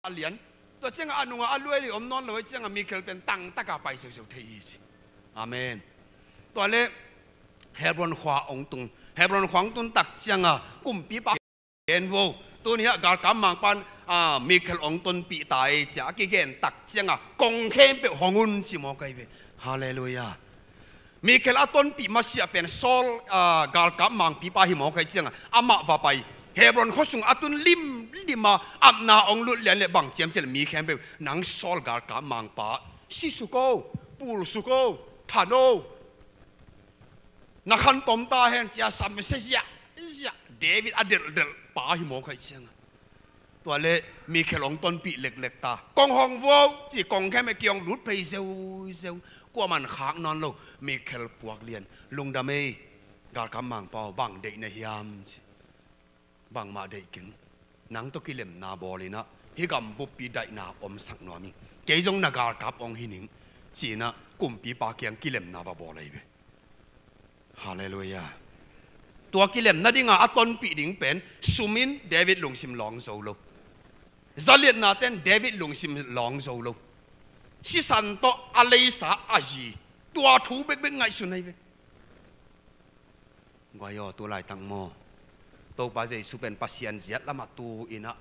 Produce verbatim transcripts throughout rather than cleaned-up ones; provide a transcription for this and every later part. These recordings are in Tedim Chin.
lian. Tua ciangah a nungah a luai lei om nawn lo ahih ciangah Michael pen tangtaka pai siusiu thei hi ci. Amen. Tua le Hebron khua ong tung. Hebron khua ong tun tak ciangah kumpipa gen vo. Tuni ah galkap mangpan, ah, Michael ong tonpih ta ei ci a kigen tak ciangah kong khempeuh hong un ci mawk ahi ve. Halleluiah. Michael a tonpih masiah pen Saul, ah, galkap mangpipa hi mawk ahi ciangah amah va pai. Hebron khuasung a tun limlim a, Abner ong lut lian le bang ciam ci le mi khempeuh, nang Saul galkap mangpa, si suk o, pul suk o, phan o, na khan tom ta hen ci a sam sia ziahziah, David a delhdelh pa hi mawk ahi ciangah. Tua le Michael ong tonpih leklek ta. Kong hong vo ci, kong khempeuh ki ong lut phei zeuzeu. Kuaman khak nawn lo. Michael puak lian. Lungdam ei, galkap mangpa aw, bang deih na hiam ci. Bangmah deih keng. Nang tawh kilemna bawl in ah hih gam buppi daihna omsak nuam ing. Kei zong na galkap ong hi ning ci in ah kumpipa kiang kilemna va bawl ahi ve. Halleluiah. Tua kilem nadinga a tonpih ding pen sum in David lungsim lawng zo lo. Zaliatna ten David lungsim lawng zo lo. Sisan tawh a leisa a zi. Tua thu bekbek ngaihsun ahi ve. Guai aw, tu laitak maw, Topa Jesu pen Pasian ziat lamah tu in ah,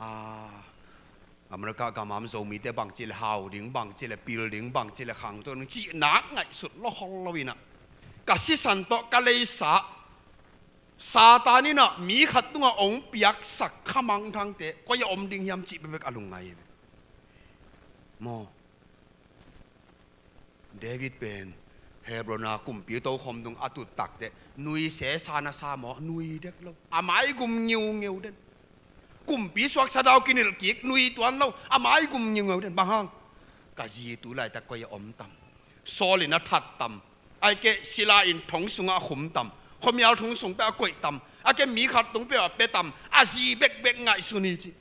ah, America gam a om Zomite bangci le hau ding, bangci le pil ding, bangci le khangto ding cih nak ngaihsut lawhol lo in ah, ka sisan tawh ka leisa Satan in ah mi khat tungah ong piaksak kha mangthangte koi a om ding hiam cih bekbek a lungngai hi ve. Maw, David pen Hebron a kumpi tokhom tung a tut takteh nui sesa na sa maw, nui dek lo. A maigum ngiungeu den. Kumpi suaksa dau kinilh kik, nui tuan lo. A maigum ngiungeu den. Bang hang? Ka zi tu laitak koi a om tam? Saul in a that tam? Ahih kei leh sila in thong sungah a khum tam? Khuamial thong sung peuh a koih tam? Ahih kei leh mi khat tung peuh a pia tam? A zi bekbek ngaihsun hi ci.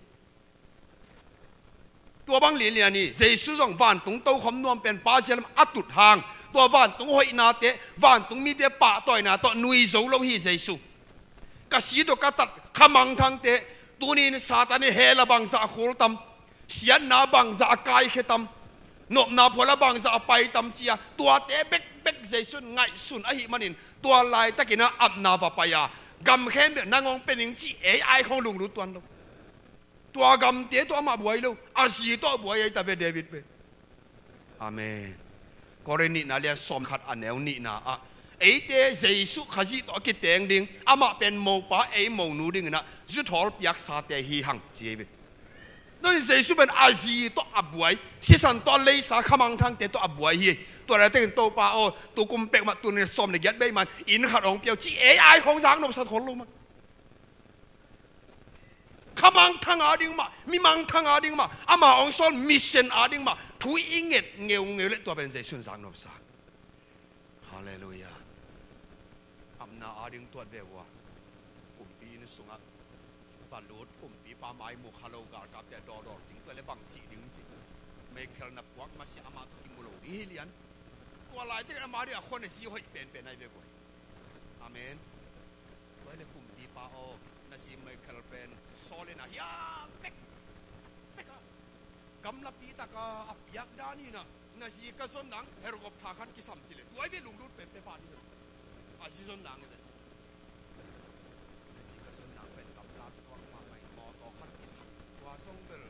Tua bang lianlian hi. Jesu zong vantung tokhom nuam pen Pa zia lam a tut hang, tua vantung hoihnate, vantung mite pahtawina tawh nui zo lo hi Jesu. Ka si tawh ka tat kha mangthangte, tuni in Satan in hell ah bangzah a khul tam, siatna bangzah a kaikhia tam, nopna phual ah bangzah a pai tam ci a, tuate bekbek Jesu in ngaihsun ahih manin, tua laitakin ah Abner va pai a, gam khempeuh nang hong pia ning ci ei ai khong lunglut tuan lo. Tua gamte tawh amah buai lo, a zi tawh a buai ahi ta ve David pen. Amen. Korin nihna lian sawmkhat a neu nihna ah, eite Jesu Khazih tawh a kiteng ding, amah pen mopa ei monu dingin ah zuthawl piaksate hi hang ci hi ve. Tua hi Jesu pen a zi tawh a buai, sisan tawh a leisa kha mangthangte tawh a buai hi. Tua laitakin Topa aw, tukum pek mah tuni sawm le giat bei man inn khat hong pia o ci ei ai khong zak nopsa khol lo mah. Kha mangthang a ding mah, mi mangthang a ding mah, ama hong sawl mission a ding mah thu i nget ngeungeu leh tua pen Jesu in zak nopsa. Halleluiah. Abner a ding tuat ve ua. Kumpi inn sungah va lut, kumpipa mai mu kha lo, galkapte a dawldawlcing, tua leh bang cih ding cih. Michael na puak masiah amah tawh kimu lo ding hi lian. Tua laitakin ama ding a khuan a zi hoih penpen ahi ve guai. Amen. Tua hi leh kumpipa aw, na zi Michael pen Saul in a hiam pek pek a, gamlapi taka a piak dan in ah, na zi ka zon nang helicopter khat kisam ci leh, tua hi ve lunglut penpen pa ding. A zi zon nang hi ve. Na zi ka zon nang pen gamla tuak mahmah in mawtaw khat kisam. Tua zong bel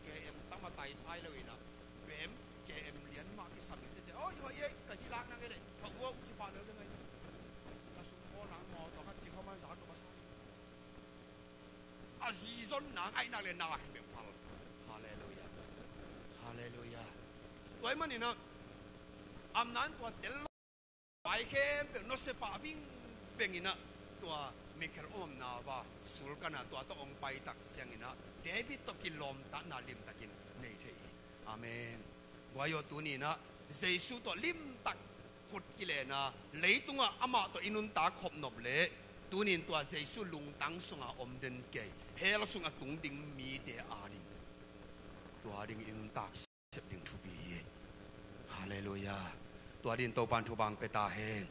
K M tam a taisai lo in ah, bem K M lian mah kisam in teh ci a, oi, oi, ei, ka zi lak nang hi leh, ka uau ci pah lo ding ahi. Ka sum pawl nang mawtaw khat ci kha man zak nop a sa. A zi zon nang ahih nak leh na hi bek phal. Halleluiah. Halleluiah. Tua ahih manin ah, Abner in tua tel lo, pai khempeuh nusia pah vingveng in ah, tua Michael omna va sulkan a, tua tawh hong pai tak ciangin ah David tawh kilawmtatna limtakin nei thei hi. Amen. Guai aw, tuni in ah Jesu tawh limtak khut kilen a, leitungah amah tawh i nuntak khop nop leh, tuni in tua Jesu lungtang sunga om den kei, hell sungah tung ding mite a ding, tua ding i nuntak sep ding thupi hi. Halleluiah. Tua ding Topan thupha pia ta hen.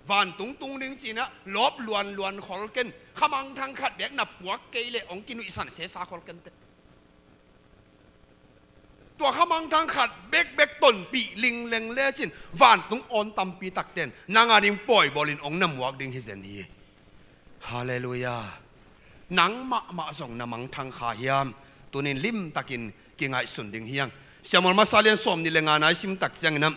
Vantung tung ding ci in ah lawp luanluan khol ken, kha mangthang khat bek na puak kei leh hong kinuihsan sesa khol ken teh. Tua kha mangthang khat bekbek tonpih lingleng lecin vantung awn tampi takten nang a ding pawi bawlin hong na muak ding hi zen hi. Halleluiah. Nang mahmah zong na mangthang kha hiam? Tunin limtakin kingaihsun ding hi hang. Samuel masa lian sawm nih le nga na i sim tak ciangin ah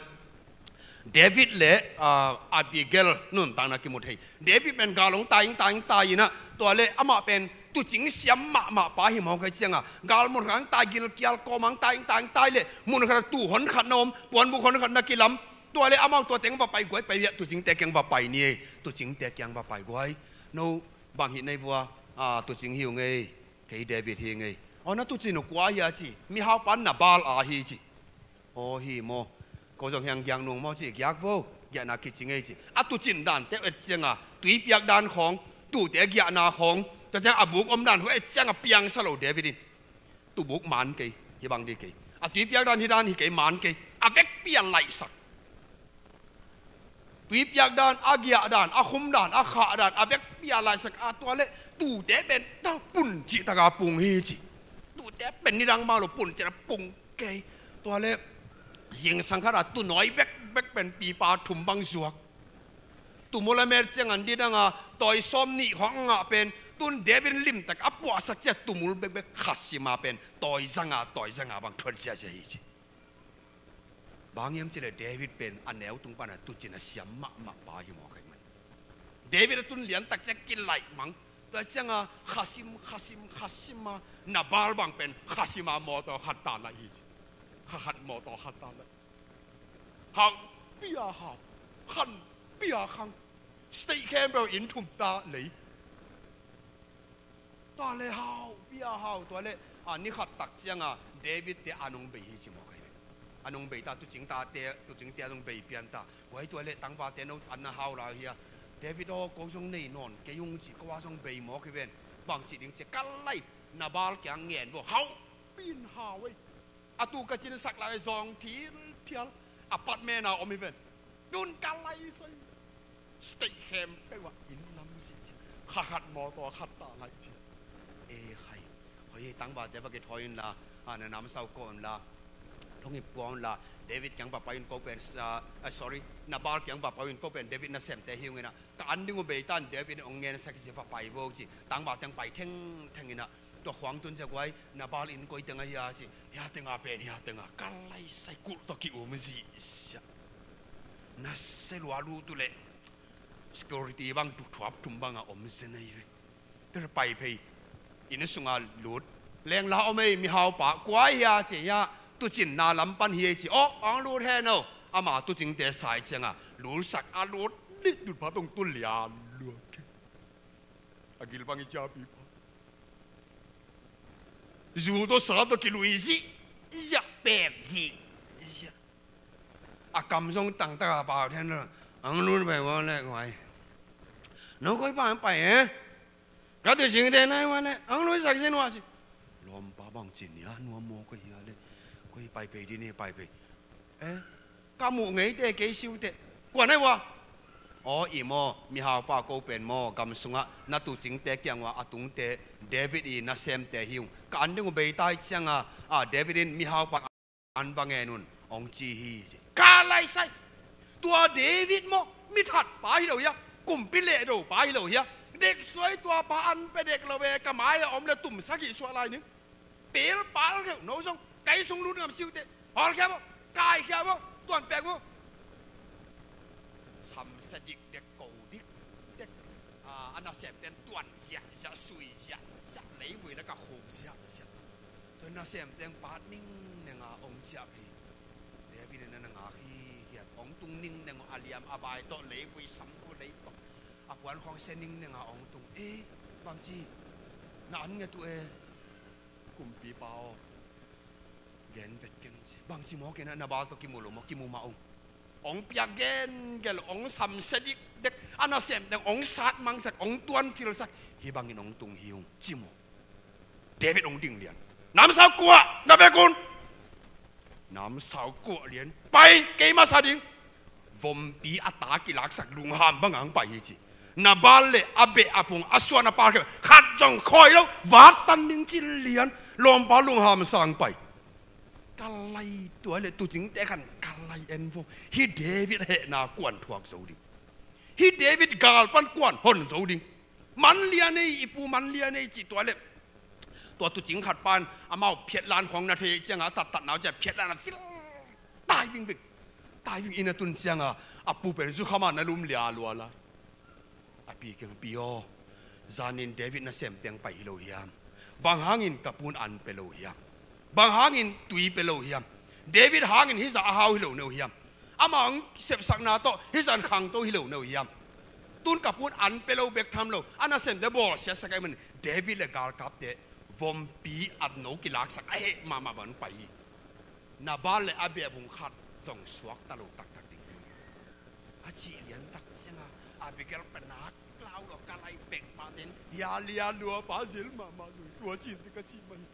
David le, ah, Abigail nuntakna kimu thei. David pen gal hong tai, tai, tai in ah, tua le amah pen tuucing siam mahmah pa hi mawk hi ciangah, gal mun khat hong tai, gilkial kawm hong tai, tai, tai le mun khat ah tuu hon khat na om, puanbuk hon khat na kilam. Tua le amau tua teng va pai guai, pai hiah tuucingte kiang va pai ni ei, tuucingte kiang va pai guai. No bang hi na hi vua? Ah, tuucing hi ung ei, kei David hi ung ei. Aw, na tuucin uh kua hia ci. Mihau pa Nabal a hi ci. Aw, hi maw? Ko zong hiang giak nung maw ci, giak vo, giahna kici ngei ci. A tuucin dante et cianga tuipiak dan khawng, tuute giahna khawng, tua ciang a buk om dan khawng et cianga piangsa lo David in. Tuubuk man kei, hi bang dih kei. A tuipiak dan hi dan hi kei, man kei. A vekpi a laihsak. Tuipiak dan, a giah dan, a khum dan, a khah dan, a vekpi a laihsak a, tua le tuute pen ta pun cih taka pung hi ci. Tuute pen nidang mah lo pun cih taka pung kei. Tua le zingsang khat a tuunawi bekbek pen pipa thum bang zuak. Tuumul a met ciang an didang a tawi sawm nih khawng a ngah pen, tun David limtak a puahsak ciah tuumul bekbek kha sim a pen tawi zanga, tawi zanga bang thuan ziahziah hi ci. Bang hiam cih leh David pen a neu tung pana tuucin a siam mahmah pa hi mawk ahih man. David a tun liantak ciah kilaih mang. Tua cianga kha sim, kha sim, kha sim a Nabal bang pen kha sim a mawtaw khat ta laih hi ci. Kha khat mawtaw khat ta laih. Hauh pia hau, khan pia khang. State khempeuh in thum ta lei. Tua le hau pia hau, tua le, a, ni khat tak cianga David te a nong bei hi ci mawk ahi ve. A nong bei ta, tuucing tate, tuucingte a nong bei pian ta. Huai tua le tangvalte no an na hau lai hia. David aw, ko zong nei nawn kei ung ci, ko a zong bei mawk hi ven. Bang ci ding ci, ka lai, Nabal kiang ngen vo, hauh pin hau ei. A tu ka cinsak lai zawng thil thial a pat mena om hi ven. Tun ka lai sai. State khempeuh ah inn lam zi ci. Kha khat mawtaw khat ta lai ci. E khai. Hoi, tangvalte va kithawi inla, a, na namsau kawh inla, thongip kawh inla, David kiang va pai un, ko pen, a, a, sorry, Nabal kiang va pai un, ko pen David nasemte hi ung in ah, ka an ding uh bei tan, David hong ngensak hi ci, va pai vo ci. Tangvalte hong pai thengtheng in ah, tua khuang tun ciah guai, Nabal inn koi teng a hia ci. Hia teng a pen, hia teng a, ka lai sai, kulh tawh ki-um zihziah. Na se lua, lut uh leh security bang tu thuap thum bang a om zen ahi ve. Tua pai phei, inn sunga lut. Lengla om ei, mihau pa, kua hia ci hia, tuucinna lam pan hi ei ci. Aw, hong lut hen aw. Ama tuucingte sai cianga lutsak a, lut lit lut pa tong tu lian lua. A gil bang i ciapi pa. Zu tawh sa tawh kilui zihziah, pek zihziah. A kam zong tangtaka pau then lo. Ang lun pai ua le guai. No koi pa ang pai eh. Ka tuucingte nai ua le ang lun sak sin ua si. Lawmpa bang ci nia, nuam maw koi hia le. Koi pai pei di ni, pai pei. Eh, ka muh ngeite kei siute. Kua nai ua? Aw, i maw, mihaupa ko pen maw, gam sungah na tuucingte kiang ua a tungte David i nasemte hi ung. Ka an ding uh bei tai cianga, a, David in mihaupa an va ngen un, hong ci hi. Ka lai sai. Tua David maw, mi that pa hi lo hia, kumpi lehdo pa hi lo hia. Dek suai tua pa an pe dek lo ve, ka mai a om le tum sagih suah lai ning. Pel pal kheuh, no zong kai sung lut ngam siute. Hawlkhia maw, kaikhia maw, tuan pek maw. Samsia dikdek, ko dikdek. A, a nasemten tuan ziahziah, sui ziahziah, leivui laka khuk ziahziah. Tua nasemten pat ningnenga hong ciah hi. David in a na ngak hi hiat, hong tung ningneng uh, a liam a vai tawh leivui sam uh, lei tawh a puan khawng sia ningnenga hong tung. Eh, bangci na an nget uh eh. Kumpipa aw, gen vet keng ci. Bangci maw, kei na Nabal tawh kimu lo maw, kimu mah ung. Hong piak gengel, hong samsia dikdek, a nasemte hong sat mangsak, hong tuan thilsak, hih bangin hong tung hi ung ci maw. David hong ding lian. Namsau kuah, na vek un. Namsau kuah lian. Pai, kei masa ding. Vompi a ta kilaksak lungham banga hong pai hi ci. Nabal le a beh a phung a suan a pal khempeuh khat zong khawi lo, vat tan ding ci lian. Lawmpa lungham sang pai. Ka lai tua le tuucingte khan ka lai en vo. Hih David hehna kuan thuak zo ding. Hih David gal pan kuan hon zo ding. Manlia nei, i pu manlia nei cih tua le. Tua tuucing khat pan amau phiatlan khawng na thei cianga tattatna uh ciah phiatlan a fil tai vingving. Tai ving inn a tun cianga a pu pen zukhama na lum lia lua la. A pi kiang pi aw, zanin David nasem teng pai hi lo hiam? Bang hangin ka pun an pe lo hiam? Bang hangin tui pe lo hiam? David hangin hih zah a hau hi lo neu hiam? Amah hong sepsakna tawh hih zah khangto hi lo neu hiam? Tun ka pun an pe lo bek tham lo, a nasemte bawlsiasak ahih manin David le galkapte vompi a no kilaksak a heh mahmah bang pai hi. Nabal le Abigail bung khat zong suakta lo taktak ding hi. A cih liantak cianga Abigail pen nak lau lo ka lai pek pah ten hia lia lua pa zil mahmah lui tua cin ti ka cih mah hi.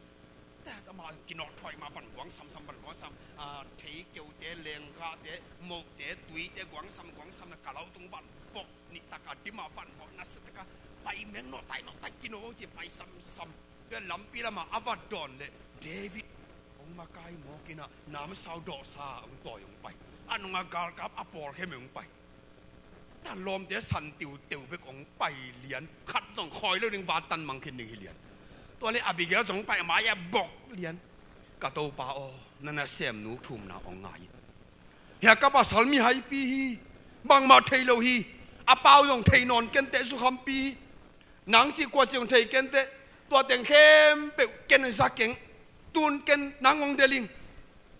Tat amah kinawh thuai mah van guang samsam van guang sam, ah, thei keute lenggahte mohte tuite guang sam guang sam na ka lau tung van vok nih taka dima van vok na sa taka pai meng nawh tai nawh tai kinawh ci pai samsam. Tua lampi lamah a va dawn le David hong makai mawk inah namsau dawhsa hong tawi hong pai. A nungah galkap a pawlkhem hong pai. Tan lawmte san tiuteu bek hong pai lian. Khat zong khawi lo ding vantan mang khin ding hi lian. Tua le Abigail zong pai a mai-ah bok lian. Ka topa aw, na nasemnu thumna hong ngai. Hia ka pasal mihaipi hi. Bangmah thei lo hi. A pau zong thei nawn kenteh zukhampi hi. Nang cih kua cih hong thei kenteh, tua teng khempeuh ken za keng, tun ken nang hong delh ing.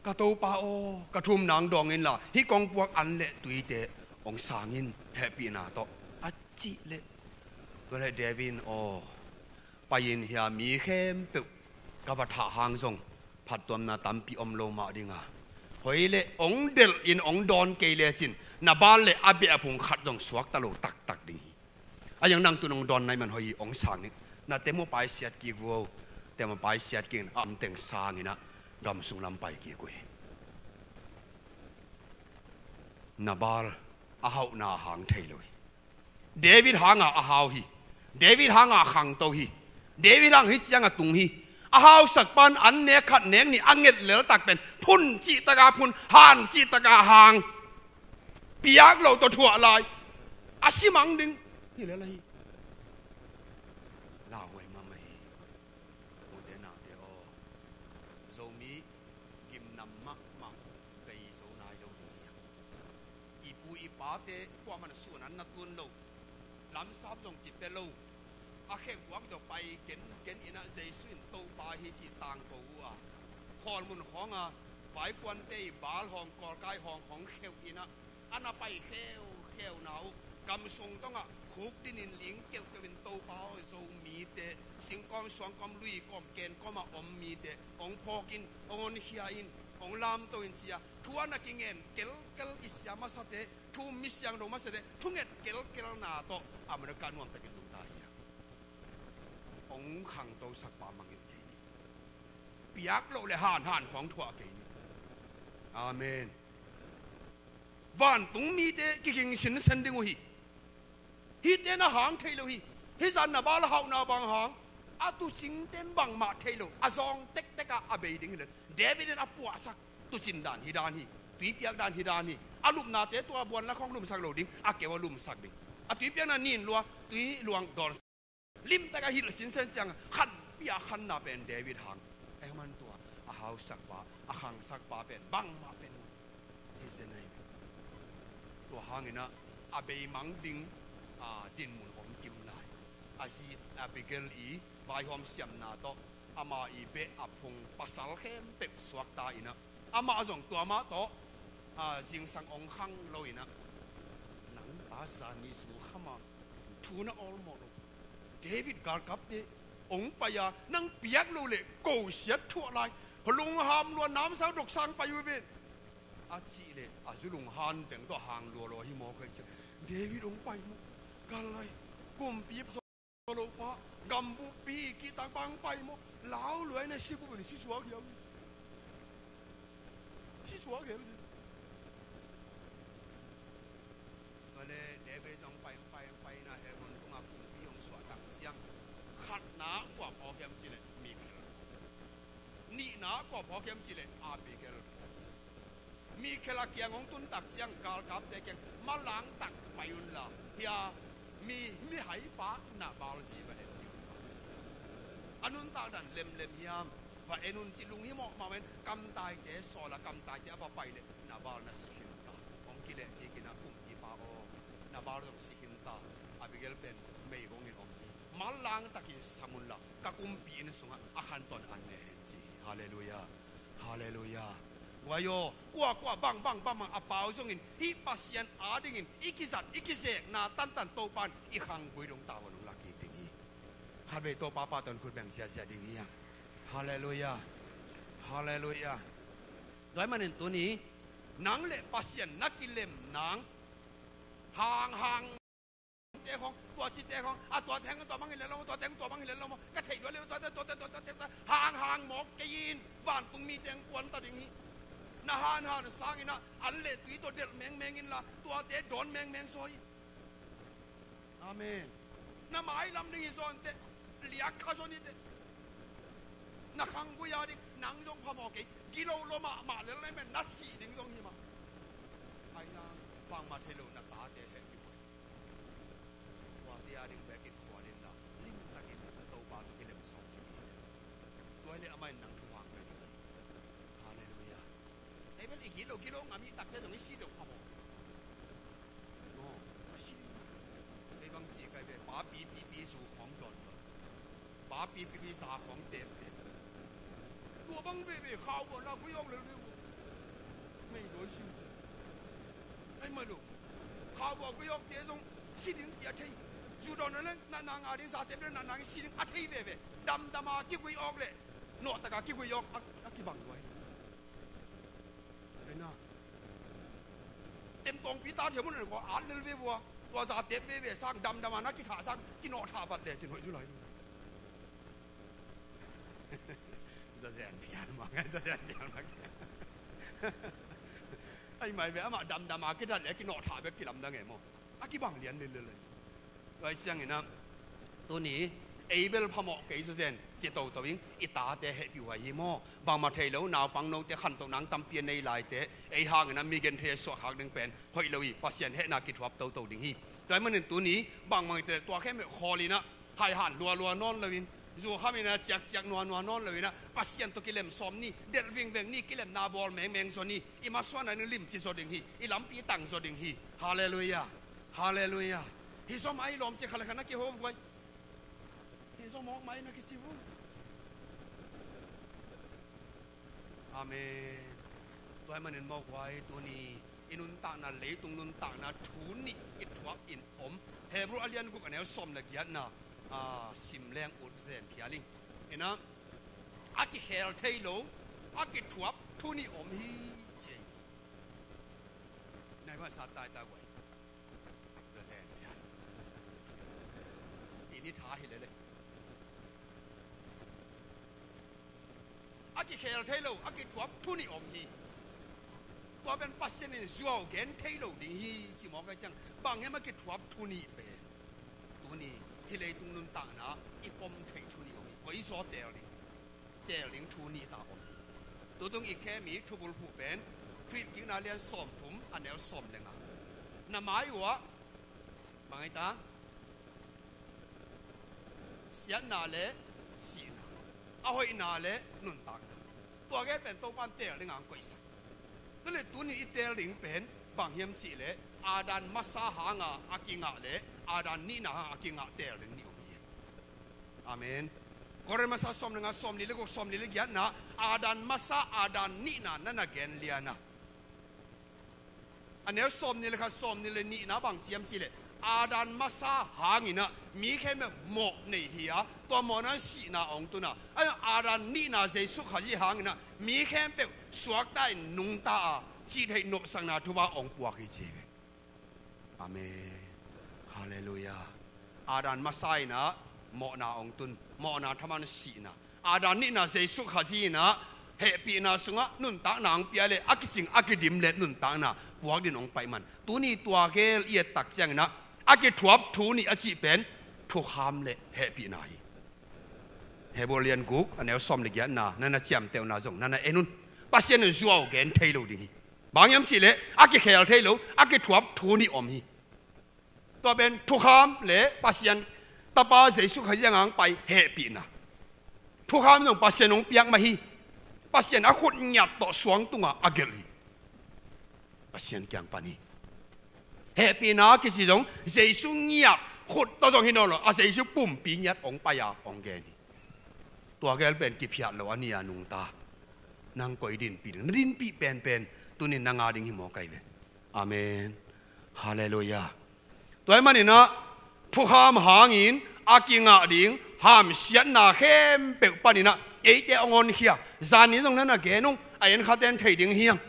Ka topa aw, ka thum nang dawng inla hih kong puak an le tuite hong sang in hehpihna tawh a cih leh. Tua leh David in aw, pai in hia mi khempeuh ka va thah hang zong phattuamna tampi om lo mah dinga, hoi leh hong delh in hong dawn kei lecin Nabal le Abigail a phung khat zong suakta lo taktak ding hi. A yang nang tun hong dawn nai man hoi hi, hong sang ning. Na temu paisiat kik vo. Temu paisiat kik in a om teng sang inah gam sung lam pai kik uh hi. Nabal a hauhna hang thei lo hi. David hanga a hau hi. David hanga khangto hi. David hang hi cianga tung hi. A hausak pan an nek khat nek nih a nget leltak pen phun cihtaka phun, han cihtaka hang. Piak lo tawh thuah lai. A si mang ding hi lel ahi. Lauhuai mahmah hi. Ute naute aw, Zomi gimnam mahmah bei zo nai lo ding hi. I pu i pate kuamah na suan an na tun lo. Lamsap zong kipia lo. A khenkuak tawh pai gengen inah Jesu in Topa hi cih tangko uh a, khawlmun khawnga vaikuante i bal hawng kawlkai hawng hong kheuh inah a na pai kheukheu na uh, gam sung tawngah khuk dinin ling keuhkeuh in Topa aw, Zomite singkawm suangkawm lui kawm ken kawmah om mite hong phawk in, hong honkhia in, hong lamto in cia thu a na kingen kelkel i sia masate, thu mi siang lo masate thunget kelkelna tawh America nuam takin lungta hi a. Hong khangtosak pa mangngilh kei ni. Piak loh le hanhan khawng thuah kei ni. Amen. Vantung mite kiging sinsen ding uh hi. Hihte na hang thei lo hi. Hih zan Nabal a hauhna bang hang, a tucingten bangmah thei lo, a zawng tektek ah a bei ding hi le. David in a puahsak tucin dan hi dan hi. Tuipiak dan hi dan hi. A lupnate tua buanla khawng lumsak lo ding, a keu a lumsak ding. A tuipiakna nin lua, tui luang dawn. Limtak a hilh sinsen ciang khanpi a khanna pen David hang. Engman tua a hausak pa, a khangsak pa pen bangmah pen hi zen ahi. Tua hangin ah a beimang ding, a, dinmun om kim lai. A zi Abigail i vaihawm siamna tawh ama i beh a phung pasal khempeuh suakta inah amah zong tua mah tawh, a, zingsang ong khang lo inah, nang pa zani zu khama thu na awlmawh lo. David galkapte ong pai-a nang piak lo leh ko siat thuah lai. Lungham lua namsau doksang pai uh ven. A cih leh a zu lunghan teng tawh hang lualua hi mawk ahi ciang David ong pai mawk. Kal lai kumpi zo lo pa, gambuhpi kihtang pa ong pai mawk. Lau luai na si bup in si suak hiam. Si suak hiam si. Tua le David zong pai, pai, pai na Hebron tungah kumpi hong suahtak ciang khatna kua phawk hiam cih leh Mikal. Nihna A kua phawk hiam cih leh Abigail phawk. Mikhel a kiang hong tun tak ciang galkapte kiang, malang tak pai unla, hia, mi, mihaipa Nabal zi va en ding. A nuntak dan lemlem hiam? Va en un ci lunghimawh mah in, kamtaite sawl a, kamtaite a va pai leh Nabal na si khin ta. Hong kileh kik in a, kumpipa aw, Nabal zong si khin ta. Abigail pen meigong in om hi. Malang takin sam unla, ka kumpi inn sungah a khantawn an ne hen ci hi. Halleluiah. Halleluiah. Guai aw, kuakua bangbang bangbang a pau zongin, hih Pasian adingin i kizat i kizekna tantan Topa'n i khanggui dong tavuan hong lak kik ding hi. Khatvei Topa pahtawi in khut beng siasia ding hi hang. Halleluiah. Halleluiah. Tua ahih manin tuni nang le Pasian na kilem nang, hanghang te khong, tua ci te khong, a tua teng tua bang hi lel lo maw, tua teng tua bang hi lel lo maw, ka theih lua lel lo, tua te, tua te, tua te, tua te, hanghang mawk kei in, vantung mi teng kuan ta ding hi. Na hanhan sangin a, an le tui tawh delh mengmeng inla, tuate dawn mengmeng sawi in. Amen. Na mailam ding hi zaw inteh, liak kha zaw ni teh. Na khanggui a ding, nang zong phamawh kei, gilo lua mahmah lel na hih manin na sih ding zong hi mah. Ai nang, bangmah thei lo na tate hehpih uh hi. Tuate a ding bekin kuan inla, limtakin Topa tawh kilem sawm ding hi. Tua hi leh amah in nang thu hang pia ding hi. Halleluiah. Ei bel i gilo, gilo ngam i takte zong i si deuh phamawh. No, a si ding. Ei bang ci kai ve, pa pipipi zu khawng dawn lo. Pa pipipi za khawng tep tep. Tua bang veve khau bawh na khui awk lel veve. Mei dawi sim. Ei mai lo. Khau bawh khui awkte zong si ding ci a thei. Zu dawn lo leng natna ngah ding, za tep leng natna ngah, si ding a thei veve. Damdam a kikhui awk leh nawhtaka kikhui awk a, a kibang luai. Amen a. Temtawngpi ta thiam un ko at lel veve ua. Tua za tep veve sang, damdam a na kithah sang, kinawhthah vat le cin hoih zu lai. Zazen pian mah, zazen pian mah. Ai mai ve, amah damdam a kithat le kinawhthah bek kilamdang e maw. A kibang lian lel lel. Tua hi ciangin ah, tuni, ei bel phamawh kei zawzen ci toto ing, i tate hehpih uh ahi maw? Bangmah thei lo, naupang note khantoh nang tampi a nei laite, ei hangin ah mi genthei a suahkhak ding pen hoih lo hi, Pasian hehna kithuap toto ding hi. Tua ahih manin tuni, bangmah i te tua khempeuh khawl in ah, haihan lualua nawn loin, zu kham in ah ciakciak nuanua nawn loin ah, Pasian tawh kilem sawm ni, delh vingveng ni, kilemna bawl mengmeng zaw ni, i masuanna ding limci zaw ding hi, i lampi tang zaw ding hi. Halleluiah. Halleluiah. Hi zaw mah i lawm ci khat le khat na kiho vuai. Hi zaw mawk mah i na kici vuai. Amen. Tua ahih manin mawk huai tuni i nuntakna, leitung nuntakna thu nih kithuap in om. Hebru a lian guk a neu sawm le giatna, a, sim leng ut zen phial ing. Inah, a kikhel thei lo, a kithuap thu nih om hi ci. Nai hmasa taitai guai. Tua zen phial. I ni tha hi lele. A kikhel thei lo, a kithuap thu nih om hi. Tua pen Pasian in zuau gen thei lo ding hi, ci mawk a ciang. Bang hiam a kithuap thu nih pen? Tuni, hih leitung nuntakna, i pom theih thu nih om hi. Koi zaw teel ding. Teel ding thu nih ta om hi. Tutung i khem i thubulphuh pen, Thuhilhkikna lian sawmthum, a neu sawm le nga. Na mai uah, bang hi ta? Siatna le sihna, a hoihna le nuntakna. Tua gei pen Topa'n teel ding ang koihsak. Tua leh tuni i teel ding pen bang hiam cih leh Adam masa hanga a kingah le Adam nihna hanga a kingah teel ding nih om hi. Amen. Korin masa sawm le nga, sawm li le guk, sawm li le giatna, Adam masa, Adam nihna na na gen liana. A neu sawm ni le khat, sawm ni le nihna bang ci hiam cih leh, Adam masa hanginah mi khempeuh mawh nei hi a, tua mawhna sihna a hong tun a, a Adam nihna Jesu Khazih hanginah mi khempeuh suakta in nungta a, cihtheih nopsakna thupha a hong puak hi ci hi ve. Amen. Halleluiah. Adam masa inah mawhna a hong tun, mawhna thaman sihna. Adam nihna Jesu Khazih inah hehpihna sungah nuntakna hong pia le, a kicing a kidim le nuntakna puak din hong pai man. Tuni tua gel i et tak cianginah a kithuap thu nih a cih pen thukham le hehpihna hi. Hebrew lian guk a neu sawm le giatna, na na ciamteuhna zong na na en un. Pasian in zuau gen thei lo ding hi. Bang hiam cihleh a kikhel thei lo, a kithuap thu nih om hi. Tua pen thukham le Pasian Tapa Jesu Khazih a ngang pai hehpihna. Thukham zong Pasian hong piak mah hi. Pasian a khut ngiat tawh suang tungah a gelh hi. Pasian kiang pan hi. Hehpihna kici zong Jesu ngiat khut tawh zong hi nawn lo, a Jesu pumpi ngiat hong pai a hong gen hi. Tua gel pen kiphiat lo a ni a nungta. Nang koi dinpih ding, na dinpih penpen tunin na nga ding hi maw kai ve. Amen. Halleluiah. Tua ahih maninah thukham hangin a kingah ding hamsiatna khempeuh paninah eite hong honkhia. Zanin zong na na gen ung, a en khaten thei ding hiang.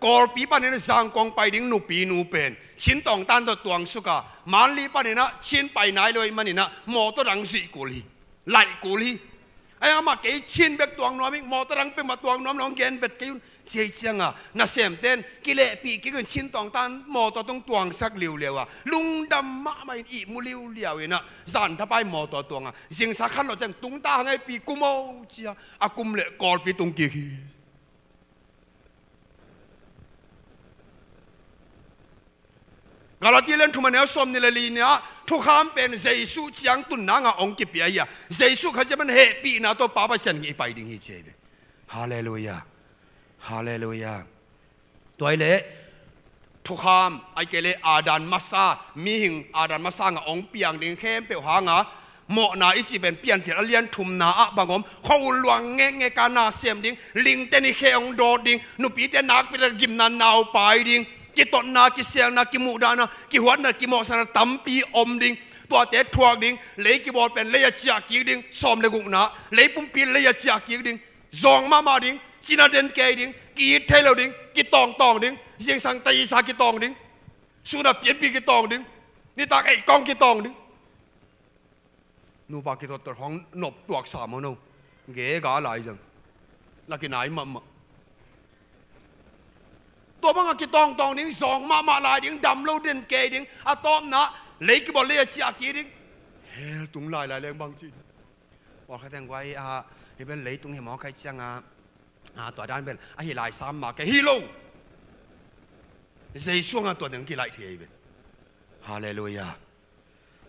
Kawlpi paninah Zangkong pai ding nupi nu pen Chin tawngtan tawh tuangsuka, Manli paninah Chin pai nai lo ahih maninah mawtaw dang zuih kul hi. Laih kul hi. Ai, amah kei Chin bek tuang nuam ing, mawtaw dang peuhmah tuang nuam lo hong gen vet kei un. Cia hi cianga nasemten kilehpih kik un, Chin tawngtan mawtaw tung tuangsak liuliau a lungdam mahmah in ihmu liuliau inah zanthapai mawtaw tuanga zingsa khan lo ciang tungta hangaipi kum o cia a kum le Kawlpi tung kik hi. Galati lian thum a neu sawm nih le li nih ah thukham pen Jesu ciang tun nanga hong kipia hi a, Jesu Khazih pan hehpihna tawh Pa Pasian i pai ding hi ci hi ve. Halleluiah. Halleluiah. Tua hi leh thukham, ahih kei leh Adam masa, mihing Adam masa ngah hong piang ding khempeuh hanga mawhna i cih pen Piancil a lian thumna ah bang om, khua-ul luang ngekngek a na sem ding, lingten i khe hong dawt ding, nupite nakpi tak gimna naupai ding, kitotna, kiselna, kimuhdahna, kihuatna, kimawhsakna tampi om ding. Tuate thuak ding, lei kibawl pen lei a ciah kik ding, sawm le gukna, lei pumpi lei a ciah kik ding, zawng mahmah ding, cina den kei ding, ki-it thei lo ding, kitawngtawng ding, zingsang taisa kitawng ding, suna pianpi kitawng ding, nitak eikawng kitawng ding. Nupa kitottot hong nop tuaksa maw no? Gega lai zang. Na kinai mahmah. Tua banga kitawngtawng ding, zawng mahmah lai ding, dam lo den kei ding, a tawpna lei kibawl lei a ciah kik ding. Hell tung lailai leng bang ci ding. Pawlkhat teng guai a, hi pen leitung hi maw kai cianga, a, tua dan pen ahi lai sam ma kei hi lo. Jesu anga tua ding kilaih thei hi pen. Halleluiah.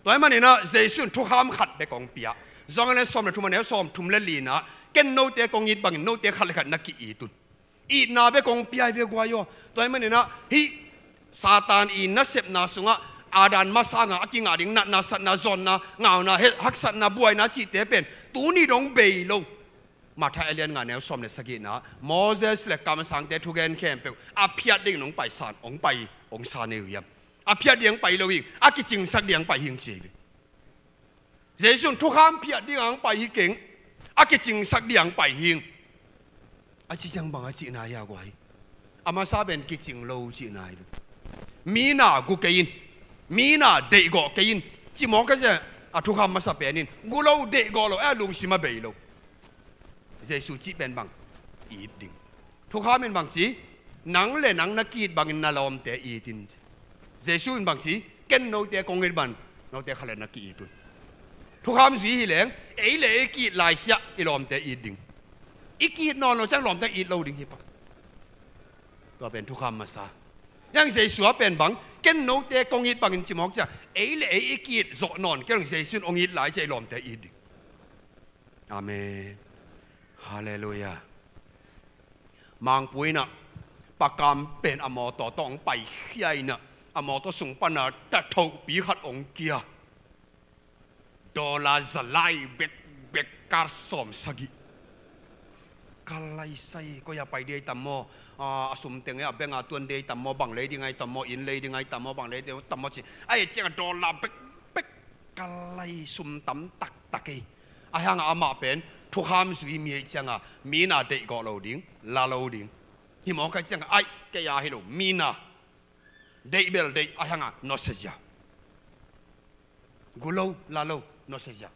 Tua ahih maninah Jesu in thukham khat bek hong pia. Johan a lian sawm le thum a neu sawm thum le linah, ken note kong it bangin note khat le khat na ki-it un. Itna bek hong pia hi ve guai aw. Tua ahih maninah hih Satan i nasepna sungah Adam masa ngah a kingah ding natna, satna, zawnna, ngauna, he-, haksatna, buaina cihte pen tuni dong bei lo. Matthai a lian nga neu sawm le sagihna, Moses le kamsangte thugen khempeuh a phiat dingin hong pai san, hong pai, hong san ei uh hiam? A phiat ding hong pai lo hi, a kicingsak ding hong pai hi ci hi. Jesu in thukham phiat ding hong pai hi keng, a kicingsak ding hong pai hi. A ci ciang bang a cihna hi a guai? A masa pen kicing lo cihna hi. Mi na gu kei in, mi na deihgawh kei in, ci mawk a zia, a thukham masa pen in gu lo, deihgawh lo, a lungsim a bei lo. Jesu cih pen bang? It ding. Thukham in bang ci? Nang le nang na ki-it bangin na lawmte it in ci. Jesu in bang ci? Ken note kong it bang note khat le na ki-it un. Thukham zui hi leng ei le ei ki-it laisiah i lawmte it ding. I ki-it nawn lo ciang lawmte it lo ding hi pa. Tua pen thukham masa. Hiang Jesu a pen bang, ken note kong it bangin ci mawk ciah ei le ei i ki-it zawh nawn kei lo, Jesu in hong it lai ciah i lawmte it ding. Amen. Halleluiah. Mangpui inah pakam pen a mawtaw tawh hong paikhia inah a mawtaw sung pana ta thohpi khat hong kia. Dollar za lai bekbek, kar sawm sagih. Ka lai sai, koi a pai ding ai tam maw? A, a sum teng a bank a tuan ding ai tam maw? Bang lei ding ai tam maw? Inn lei ding ai tam maw? Bang lei ding ai tam maw ci. Ai ciang a dollar bekbek, ka lai sum tam taktak ei. A hanga amah pen thukham zui mi ei cianga mi na deihgawh lo ding, la lo ding. Hi mawk ai cianga ai kei a hi lo, mi na deih bel deih, a hanga nawsia zia. Gu lo, la lo, nawsia zia.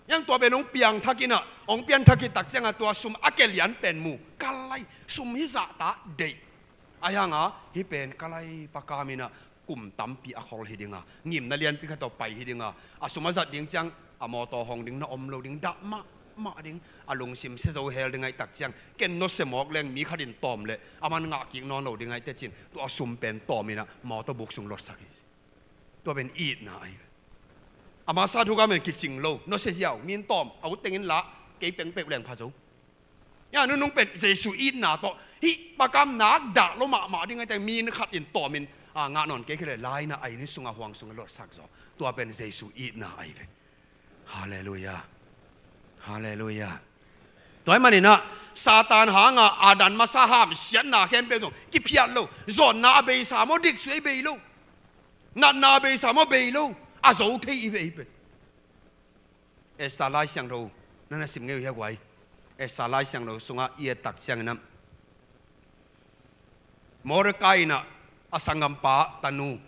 Hiang tua pen hong piangthak inah, hong pianthak hi tak cianga tua sum a kelian pen mu. Ka lai, sum hi zahta deih. A hanga hi pen ka lai pakam inah kum tampi a khol hi dinga, ngimna lianpi khat tawh pai hi dinga, a sum a zat ding ciang a mawtaw hong ding na om lo ding dah mah. mah ding, a lungsim sia zo hel ding ahih tak ciang, ken nusia mawk leng mi khat in tawm leh a man ngah kik nawn lo ding ahih teh ci-in, tua sum pen tawm in ah mawtaw buk sung lotsak hi. Tua pen itna ahi. Ama sa thu ka men kicing lo, nusia ziau, mi in tawm, a ut teng in lah, kei pengpeuh leng pha zo. Hia, nunung pen Jesu itna tawh, hih pakam nak dah lo mahmah ding ahih teh mi in khat in tawm in, a, ngah nawn kei kei leh la in ah a inn sungah huang sungah lotsak zaw. Tua pen Jesu itna ahi ve. Halleluiah. Halleluiah. Tua ahih manin ah Satan hangah Adam masa hamsiatna khempeuh zong kiphiat lo. Zawnna a beisa maw, diksuih a bei lo. Natna a beisa maw, bei lo. A zo thei i ve i pen. Esther Lai Siangtho na na sim ngei uh hia guai? Esther Lai Siangtho sungah i et tak ciangin ah Mordecai in ah a sanggampa tanu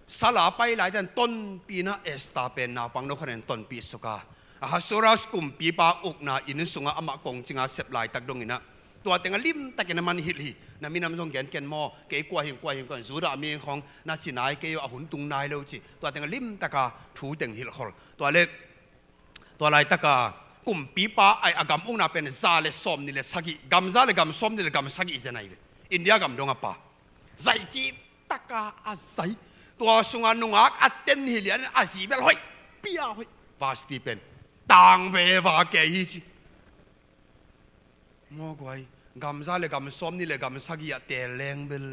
sal a pai lai-in tonpih in ah Esther pen naupang no khat in tonpih suk a, Ahasuerus kumpipa ukna inn sungah amah kongcing a sep laitak dongin ah, tua teng ah limtakin a man hilh hi. Na minam zong gen ken maw, kei kua hi ing, kua hi ing, kua hi ing, Judah mi hi ing khawng na ci nai kei uh, a hun tung nai lo ci. Tua teng ah limtak a thu teng hilhkhol. Tua leh tua laitaka kumpipa a, a gam ukna pen za le sawmnih le sagih, gam za le gam sawmnih le gam sagih zen ahi ve. India gam dong a pa. Zai cih taka a zai. Tua sungah nungak a ten hi lian a zi bel hoih pia hoih. Vasti pen tang veva kei hi ci. Maw guai, gam za le gam sawmnih le gam sagih ah teel leng bel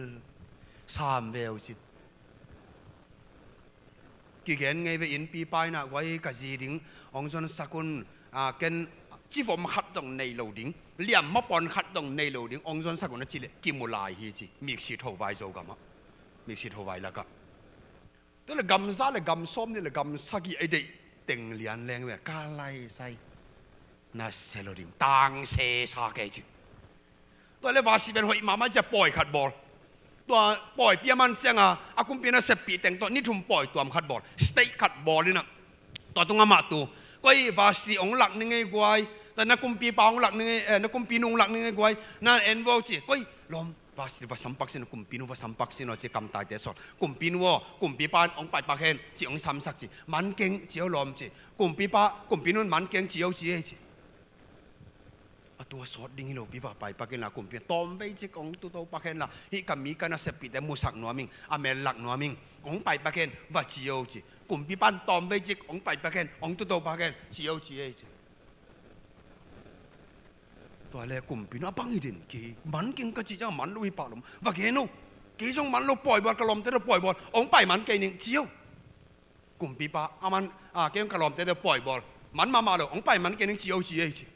sam veu ci. Kigen ngei ve, innpipa in ah guai, ka zi ding hong zonsak un, a, ken civom khat dong nei lo ding, liam mapawn khat dong nei lo ding, hong zonsak un a cih leh kimu lai hi ci. Miksi thovai Zogam ah, miksi thovai lakah. Tua leh gam za le gam sawmnih le gam sagih a i deih teng lian leng ve, ka lai sai. Na sia lo ding, tang sesa kei ci. Tua leh Vasti pen hoih mahmah sia, pawi khat bawl. Tua pawipi a man cianga a kumpi na seppih teng tawh ni thum pawi tuam khat bawl, state khat bawl in ah, tua tungah amah tu, koi Vasti hong lak ning ei guai, tua na kumpipa hong lak ning ei, eh, na kumpinu hong lak ning ei guai, na en vo ci. Koi lawm, Vasti va sampak sin, kumpinu va sampak sin aw ci, kamtaite sawl. Kumpinu aw, kumpipa in hong paipak hen ci, hong samsak ci. Man keng ci aw lawm ci. Kumpipa, kumpinu in man keng ci aw ci ei ci. A tua sawt ding hi lopi, va paipak hen la, kumpi tawmvei cik hong tuto pak hen la, hih ka mi ka na seppihte musak nuam ing, a mel lak nuam ing, hong paipak hen va ci aw ci. Kumpipa in tawmvei cik hong paipak hen, hong tuto pak hen ci aw ci ei ci. Tua leh kumpinu a bang hi den, kei man keng ka cih ciang man lo hi pah lom. Va gen o, kei zong man lo, pawi bawl, ka lawmte tawh pawi bawl, hong pai man kei ning ci aw. Kumpipa, a man, a, kei zong ka lawmte tawh pawi bawl, man mahmah lo, hong pai man kei ning ci aw ci ei ci.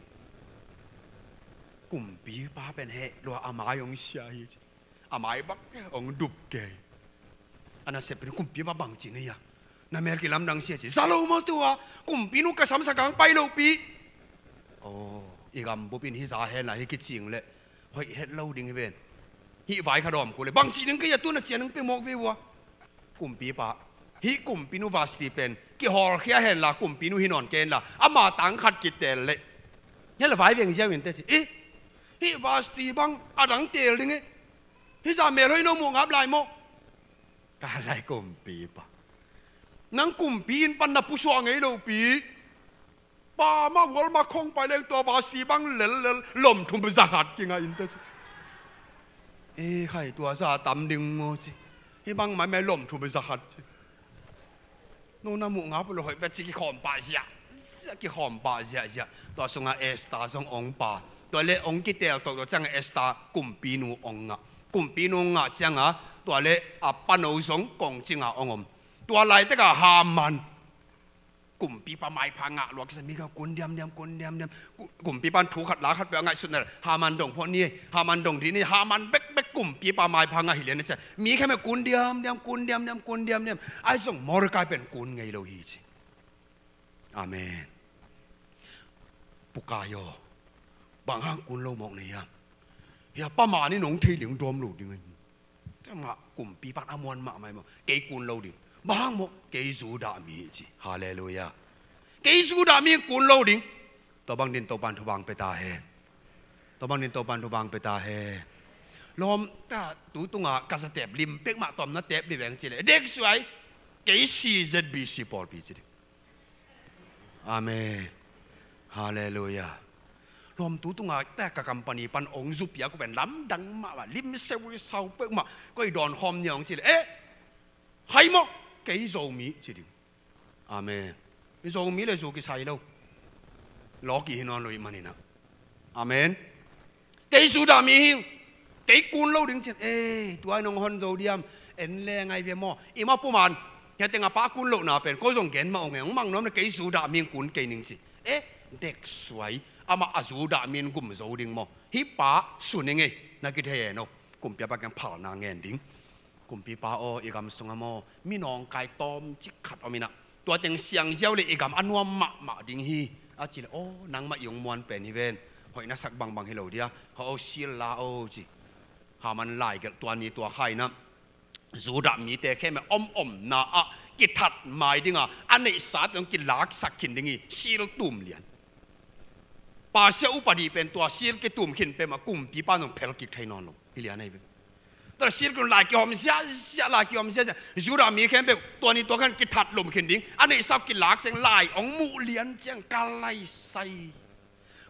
Kumpipa pen heh lua, a mai hong sia hi ci. A mai bak hong dup kei. A na seppih in kumpipa bang ci na hia? Na mel kilamdang sia ci. Za lo maw tua, kumpinu ka samsak hong pai lopi. Aw, i gambup in hih za hen la, hih kicing leh hoih het lo ding hi ven. Hih vai khat a om kul leh bang ci ding, kei a tu na cian hong pia mawk ve ua. Kumpipa, hih kumpinu Vasti pen kihawlkhia hen la, kumpinu hi nawn kei hen la, ama tang khat kiteel leh, hia leh vai veng ziau in teh ci. Eh, hih Vasti bang a dang teel ding e. Hih zah mel hoih no muh ngap lai maw? Ka lai kumpipa. Nang kumpi inn pan na pusuah ngei lopi. Pa mah, Walmart khong pai leng tua Vasti bang lellel lom thum za khat kingah in teh ci. Eh khai, tua za tam ding maw ci. Hih bang maimai lom thum za khat ci. No na muh ngap lo hoih ve ci, kikhawm pah ziah, kikhawm pah ziahziah. Tua sungah Esther zong hong pha. Tua leh hong kiteel toto ciangah Esther kumpinu hong ngah. Kumpinu hong ngah ciangah tua leh a pano zong kongcingah hong om. Tua laitakah Haman, kumpipa maipha ngah lua kisa, mi kha kun diamdiam, kun diamdiam. Ku-, kumpipa in thu khat la khat peuh a ngaihsutna leh, Haman dong phot ni ei, Haman dong dih ni ei, Haman bekbek kumpipa maipha ngah hi lian a ci a. Mi khempeuh kun diamdiam, kun diamdiam, kun diamdiam. Ahi zong Mordecai pen kun ngei lo hi ci. Amen. Pu Kai aw, bang hang kun lo mawk na hiam? Hia, pa mah nih nong thei leng dawm lo ding ahi. Tua mah kumpipa in a muan mahmah hi maw. Kei kun lo ding. Bang hang maw, kei Judah mi hi ci. Halleluiah. Kei Judah mi, kun lo ding. Tua bang dingin Topa'n thupha hong pia ta hen. Tua bang dingin Topa'n thupha hong pia ta hen. Lawm, ta tu tungah ka za tep lim pek mah tawm na tep lim veng ci leh, dek suai. Kei C Z B C pawlpi ci ding. Amen. Halleluia. Lawmtu tungah tek ka company pan ong zu piak uh pen lamdang mahmah, lim seu sau peuhmah, koi dawn khawm nia ong ci leh, eh, hai maw, kei Zomi ci ding. Amen. Zomi le zu kisai lo. Lawki hi nawn lo ih maninah. Amen. Kei Judah mi hing, kei kun lo ding cin. Eh, tua nong hon zo diam, en le ngai ve maw. I ma puman, hia teng a pa kun lo na pen, ko zong gen ma ong e, ong mang nuam na kei Judah mi hing kun kei ning ci. Eh, dek suai, amah a Judah mi in gum zo ding maw. Hi pa, sun ing ei, na kithei e no. Kumpi a pa kiang phalna ngen ding. Kumpipa aw, i gam sungah maw, mi nawngkai tawmcik khat om inah, tua teng siangziau le i gam a nuam mahmah ding hi, a ci le, aw, nangmah i hong muan pen hi ven, hoih na sak bangbang hi lo dia, ho aw, sil la aw ci. Haman laigelh tua ni tua kha inah, Judah mite khempeuh om omna ah kithat mai dinga a neihsa teng kilaksak khin ding hi, sil tum lian. Pasia upadi pen tua sil kitum khin peuhmah kumpipa in hong phel kik thei nawn lo hi lian ahi ve. Tua sil kun lai kihawm ziahziah, lai kihawm ziahziah. Judah mi khempeuh tua ni tua khan kithat lum khin ding, a neihsa kilak seng lai hong muh lian ciang ka lai sai.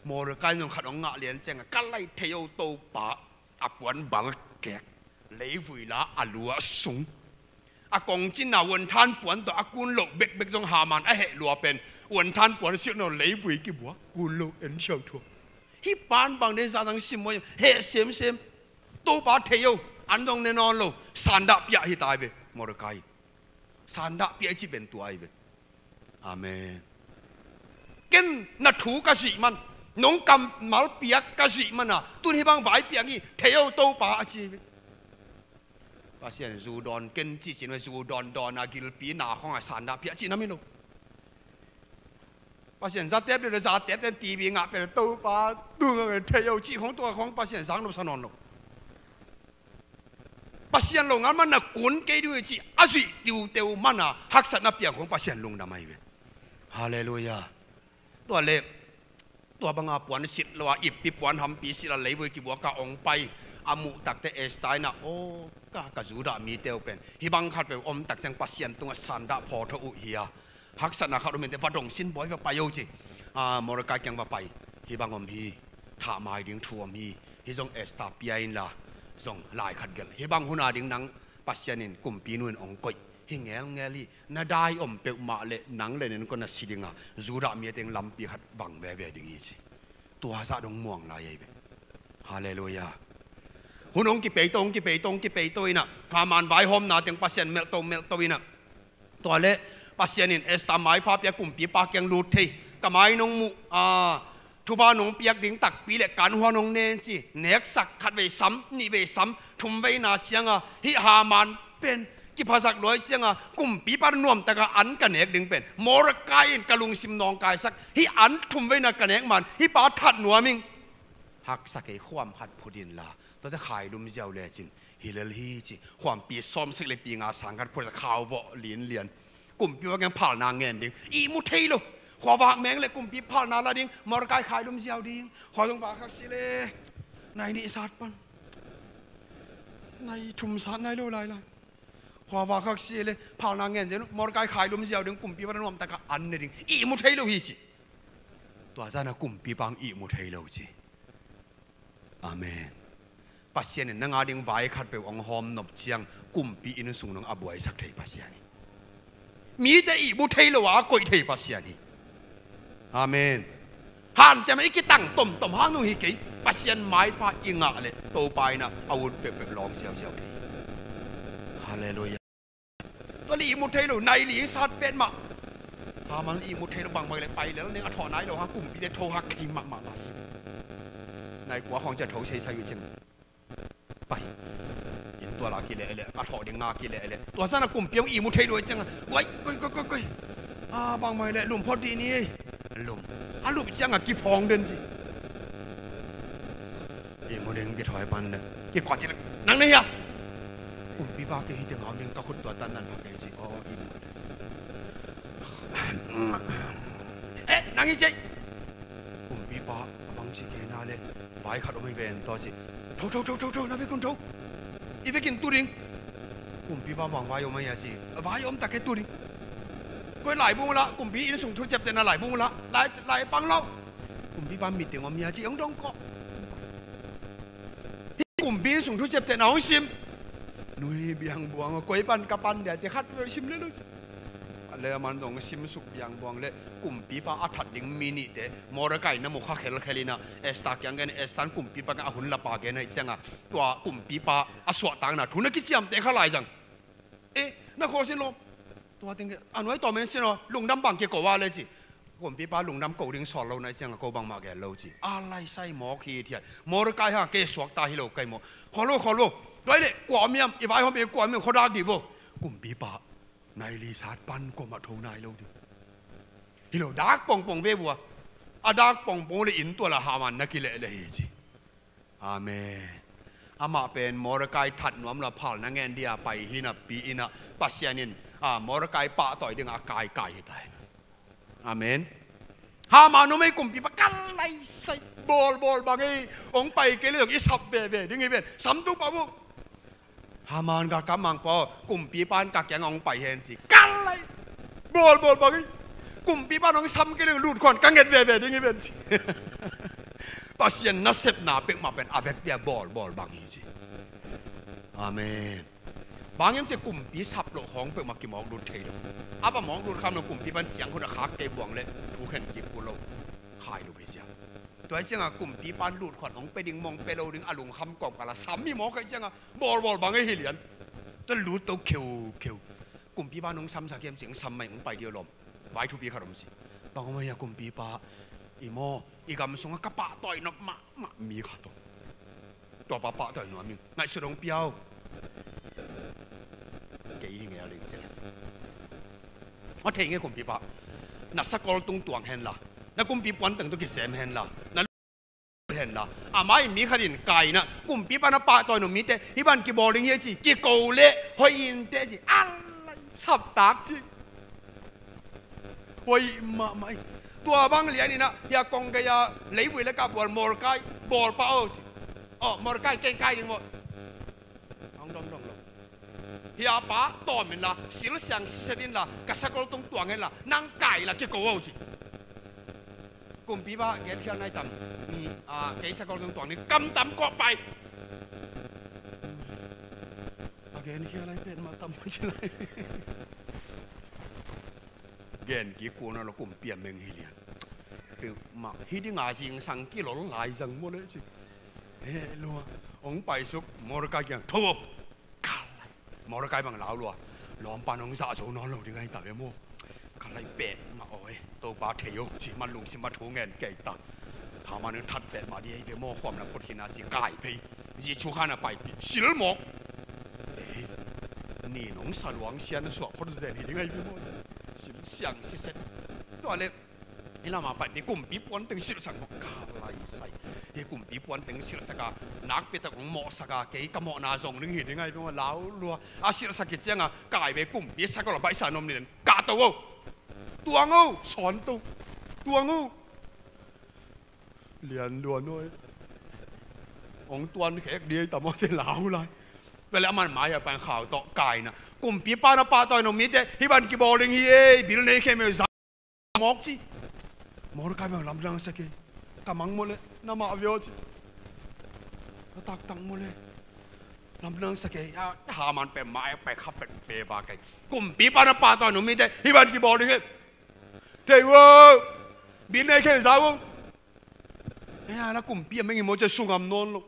Mordecai in zong khat hong ngah lian ciang ka lai thei o Topa, a puan bal kek, leivui la a lua sung. A kongcin a uanthan puan tawh a kun loh bekbek zong Haman a heh lua pen uanthan puan silh nawn leivui kibuak kun loh en siau thuak. Hih pan bang den zah dang sim maw, heh semsem. Topa thei o, an zong ne nawn lo, sandah piah hi ta hi ve, Mordecai. Sandah piah i cih pen tua hi ve. Amen. Ken na thu ka zuih man, nong kammal piak ka zuih man a, tun hih bang vai piang hi, thei o Topa a ci hi ve. Pasian zu dawn ken cih cin ve, zu dawn dawn a gilpi na khong a sandah piah cih nam hi lo. Pasian zatep le zatep ten T V ngah pen Topa tung a thei o cih khong tua khong Pasian zang lo sa nawn lo. Pasian lo ngal man na kun kei ding uh hi cih a zuih tiuteu man a haksatna piang khong Pasian lungdam ahi ve. Halleluia. Tua le tua banga puan sit lo a, ippi puan hampi sit a leivui kibuak a ong pai a muh takte Esther in a, aw, ka, ka Judah mite uh pen hih bang khat peuh om tak ciang Pasian tungah sandah phawtho uh hi a, haksatna khat om in te va dong sin bawi va pai o ci. A, Mordecai kiang va pai. Hih bang om hi. Thah mai ding thu om hi. Hih zong Esther pia inla zong lai khat gelh. Hih bang hun a ding nang Pasian in kumpi nu in ong koih hi ngelngel hi. Na dai om peuhmah le nang le nen ko na si ding a, Judah mi a teng lampi khat vang veve ding hi ci. Tua zah dong muang lai ahi ve. Halleluia. Hun ong kipei to, ong kipei to, ong kipei to inah Haman vaihawmna teng Pasian melh to, melh to inah. Tua le Pasian in Esther maipha pia kumpipa kiang lut thei. Ka mai nong muh a, thupha nong piak ding takpi le kan hua nong nen ci. Neksak khat vei sam, nih vei sam, thum veina cianga hih Haman pen kiphasak luai cianga kumpipa nuamtaka an ka nek ding pen Mordecai in ka lungsim nawngkaisak. Hih an thum veina ka nek man hih pa that nuam ing. Haksa kei khuam khat phut inla, tuate khailum ziau lecin hi lel hi ci. Khuampi sawmsek le pi nga sang khat phut a khau vawh linlian. Kumpipa kiang phalna ngen ding. Ihmu thei lo. Khuavak meng le kumpi phalna la ding. Mordecai khailum ziau ding. Khua zong vak khak si le nai nih sat pan, nai thum sat nai lo lailai. Khuavak khak si le phalna ngen zen. Mordecai khailum ziau ding, kumpipa nuamtaka an ne ding. Ihmu thei lo hi ci. Tua zana kumpipa ang ihmu thei lo ci. Amen. Pasian in nang a ding vai khat peuh ong hawm nop ciang kumpi inn sung nong a buaisak thei Pasian hi. Mite ihmu thei lo a koih thei Pasian hi. Amen. Hanciam a i kitang tomtom hang nung hi kei. Pasian maipha i ngah le Topa inah a ut peuhpeuh lawng ziauziau thei. Halleluia. Tua le ihmu thei lo, nai li sat pet mah. Haman ihmu thei lo bangbang le pai lel neng a thawh nai lo hang kumpi le tho hak thei mahmah lai. Nai kua khawng cia tho seisai uh cing. Pai. Inn tua la kileh leh a thawh ding nga kileh leh tua sana kumpi hong ihmu thei lo cianga. Wai, koi, koi, koi, koi. A bangbang le lum phot dih ni. Lum. A lum cianga kiphawng den ci. Ihmu ding kithawi pan le kikuat ci le nang nei hia? Kumpipa kei hi teng hau ding ka khut tua tan nan pha kei ci. Aw, ihmu. Eh, nang hi ci. Kumpipa a bang ci kei na le vai khat om hi ven tawh ci. Tho, tho, tho, tho, tho, na vekin tho. I vekin tu ding. Kumpipa bang vai om hi a ci. Vai om tak kei tu ding. Koi lai bung la kumpi inn sung thu ciaptehna lai bung la lai, lai pang lo. Kumpipa meeting om hia ci, hong dong kawh. Hih kumpi sung thu ciaptehna hong sim. Nui biang buang a, koi pan ka pan dia ci, khat vel sim le lo ci. A le a man dong sim suk biang buang le, kumpipa a that ding mi nihte Mordekai na mu kha khelkhel in a, Esther kiang gen, Esther in kumpipa kiang a hun lapa gen ahih ciangin, tua kumpipa a suahtakna thu na kiciamteh kha lai zang. Eh, na kho sin lo. Tua teng a nuai tawm en sin lo, lungdam bang kiko a le ci. Kumpipa lungdam ko ding sawl lo na hih ciangin ko bangmah gen lo ci. A lai sai mawk hithiat. Mordekai ha, kei suakta hi lo kei maw. Kho lo, kho lo. Tua hi leh kua om hiam, i vaihawm i kua om hiam, khuadak dih vo. Kumpipa nai li sat pan kuamah tho nai lo ding. Hi lo, dak pongpong ve vua. A dak pongpong le inn tua la Haman na kilehleh hi ci. Amen. Amah pen Mordekai that nuam lo a, phalna ngen dia pai hi napi in a, Pasian in, a, Mordekai pahtawi dingin a kaikai hi ta hi. Amen. Haman numei kumpipa, ka lai sai, bawlbawl bang ei, hong pai kei le zong i sap veve ding hi ven, sam tuk pah uh. Haman ka kam mang paw, kumpipa in ka kiang hong pai hen ci. Ka lai. Bawlbawl bang hi. Kumpipa in hong sam kei le lut khuan ka nget veve ding hi ven ci. Pasian nasepna peuhmah pen a vekpi-a bawlbawl bang hi ci. Amen. Bang hiam ci, kumpi sap loh khawng peuhmah kimawk lut thei lo. A va mawk lut kham lo, kumpipa in ciang hun a khak kei buang le thu khen kik kul lo. Khai lo hi sia. Tua hi ciangin kumpipa in lut khuan hong pia ding maw, hong pia lo ding a lungkham kawmkal a sam hi mawk ahih ciangin bawlbawl bang ei hi lian. Tua lut to kheukheu. Kumpipa in hong samsak hiam ci, hong sam mai, hong pai dih lawm. Vai thupi khat om ci. Bang om ahi a kumpipa, i maw, i gam sungah ka pahtawi nop mahmah mi khat om. Tuapa pahtawi nuam ing, ngaihsut hong pia o. Kei hi ngei a ling ci le. A thei ngei kumpipa. Na sakol tung tuang henla, na kumpi puan teng tawh kisem henla, na henla, amah in mi khat in kai in a, kumpipa na pahtawi nop mite hih bang kibawl ding hi a ci, kiko leh hoih inteh ci. A lai, saptak ci. Hoih mahmah hi. Tua bang lian in a, hia kong gei a leivui lak ah bual Mordekai, bawl pah o ci. Aw, Mordekai, kei kai ding maw. Hong dong dong lo. Hia pa tawm inla, silsiang siset inla, ka sakol tung tuang inla, nang kai la kiko o ci. Kumpipa genkhial nai tam. Ni, a, kei sakol tung tuang ni, kam tam kawh pai. A genkhial ai pen mah tam ci lai. Gen kik kul nawn lo, kumpi a meng hi lian. Peuhmah hi ding a zingsang kilol lai zang maw le ci. He lua. Hong paisuk, Mordekai kiang tho o. Ka lai. Mordekai bang lau lua. Lawmpa nong zah zo nawn lo ding ahi ta ve maw. Ka lai pek mah aw e. Topa thei o ci, man lungsim a thu ngen kei ta. Haman in that pek mah ding ahi ve maw, khuam na phot khin a ci, kai phei. Jesuh khan a paipih, sil mawk. Ei, ni nong sa luang sia na suah phot zen hi ding ahi ve maw ci. Silsiang siset. Tua leh hih lamah paipih, kumpi puan teng silhsak mawk. Ka lai sai. Hih kumpi puan teng silhsak a, nakpi tak hong mawhsak a, kei ka mawhna zong ding hi ding ahi ve maw, lau lua. A silhsak khit ciangin kai ve, kumpi sakol a baihsa nuam ni den. Kahto o. Tuang o. Sawnto. Tuang o. Lian lua nuai. Hong tuan khek ding ahi ta maw ci, lau lai. Tua leh aman mai a pan khau tawh kai in a, kumpipa na pahtawi nop mite hih bang kibawl ding hi ei, bil nei khem ei, za mawk ci. Mordekai bang lamdang sa kei. Ka mang maw le, na mah ve aw ci. Ka taktak maw le, lamdang sa kei. A, Haman pen mai a pai kha pen veva kei. Kumpipa na pahtawi nop mite hih bang kibawl ding hi. Thei vo. Bil nei khem, za vo. Ei, a na kumpi a meng hi maw ci, sungam nawn lo.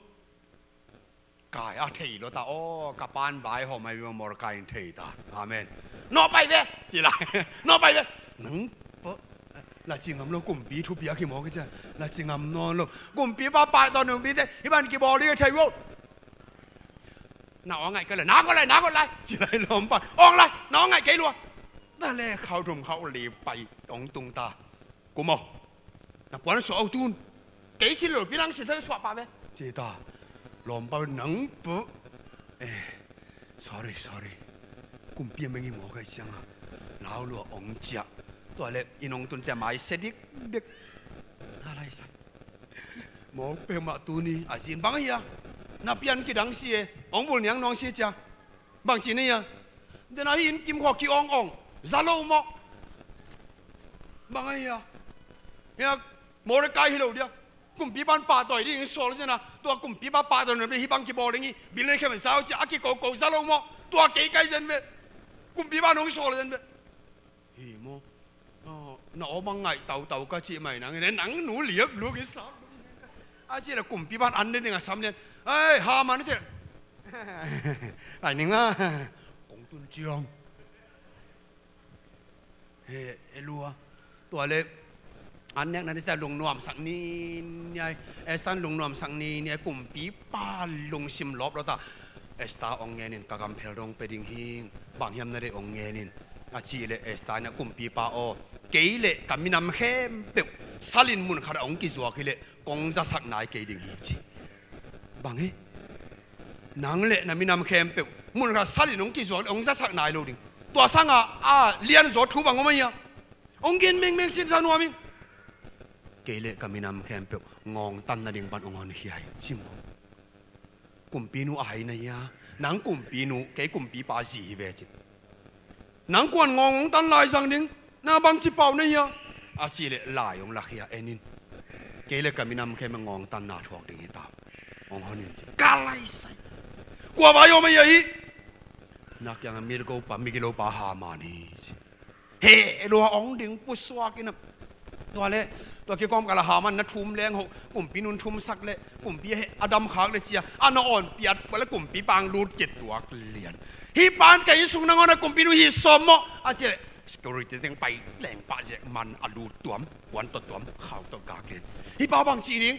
Kai a thei lo ta, aw, ka pan vaihawm ahi ve maw, Mordekai in thei ta. Amen. Nawh pai ve ci lai. Nawh pai ve. Nang pa, la ci ngam lo, kumpi thupi a kimawk hi ciang. La ci ngam nawn lo. Kumpipa pahtawi nop mite hih bang kibawl ding hi, thei vo. Na aw ngaih kei lai, na aw ngaih lai, na aw ngaih lai ci lai lawmpa. Aw ngaih lai, na aw ngaih kei lua. Na le khau thum khau li pai hong tung ta. Kum aw. Na puan suah o tun. Kei sil lo pi, nang sil sa suah pah ve ci ta. Lawmpa nang pu. Eh, sorry, sorry. Kumpi a meng hi mawk ahih ciangin lau lua hong ciah. Tua leh inn hong tun ciang mai sia dikdik. A lai sai. Mawk peuhmah tuni a zin bang ahi a. Na pian kidang si e. Hong vul niang nuang si cia. Bang ci na hi a. Den a hi in kim khaw ki-awng awng. Za lo mawk. Bang ahi a. Hia Mordecai hi lo dia. Kumpipa in pahtawi ding sawl zen a, tua kumpipa pahtawi nop le hih bang kibawl ding hi, bil na khem sau cia a kikoko za lo maw? Tua kei kai zen ve. Kumpipa in hong sawl zen ve. Hi maw? Oh, na aw bang ngaih tautau ka cih mai nang in, nang nu liak luk in sa. A cih le kumpipa in an ne ding a sam lian. Ei, Haman a cih. Ai ning a. Kong tun ciang. He, e lua. Tua le an nekna ni cia lungnuamsak ni ni ai. Esther in lungnuamsak ni ni ai, kumpipa lungsim lawp lo ta. Esther ong ngenin ka gamphel dong pe ding hi. Bang hiam na deih ong ngenin. A cih le Esther in a kumpipa aw. Kei le ka minam khempeuh salin mun khat a ong kizuak hi le kong zasak nai kei ding hi ci. Bang hi? Nang le na minam khempeuh mun khat salin ong kizuak le ong zasak nai lo ding. Tua sanga a lianzaw thu bang om a hia? Ong gen mengmeng sinsa nuam hi. Kei le ka minam khempeuh ngawngtan nading pan ong honkhia hi ci maw? Kumpinu a hai na hia? Nang kumpinu, kei kumpipa zi hi ve ci. Nang kuan ngawng ong tan lai zang ding, na bangci pau na hia? A cih le lai ong lakhia en in. Kei le ka minam khempeuh ngawngtanna thuak ding hi ta. Ong hon in ci. Ka lai sai. Kua vai om a hia hi? Na kiang a mil go pa, migilo pa Haman hi ci. He, lua ong ding pusuak in a. Tua le, tua kikawm kala Haman na thum leng ho, kumpinun thumsak le, kumpi he, a dam khak le cia, a na awn piat, tua le kumpipa ong lut kituak lian. Hih pan ka inn sung nangawn a kumpinu hi sawm maw? A cia le, security teng pai leng pah zek man a lut tuam, kuan tawh tuam, khau tawh gak lian. Hih pa bang ci ding,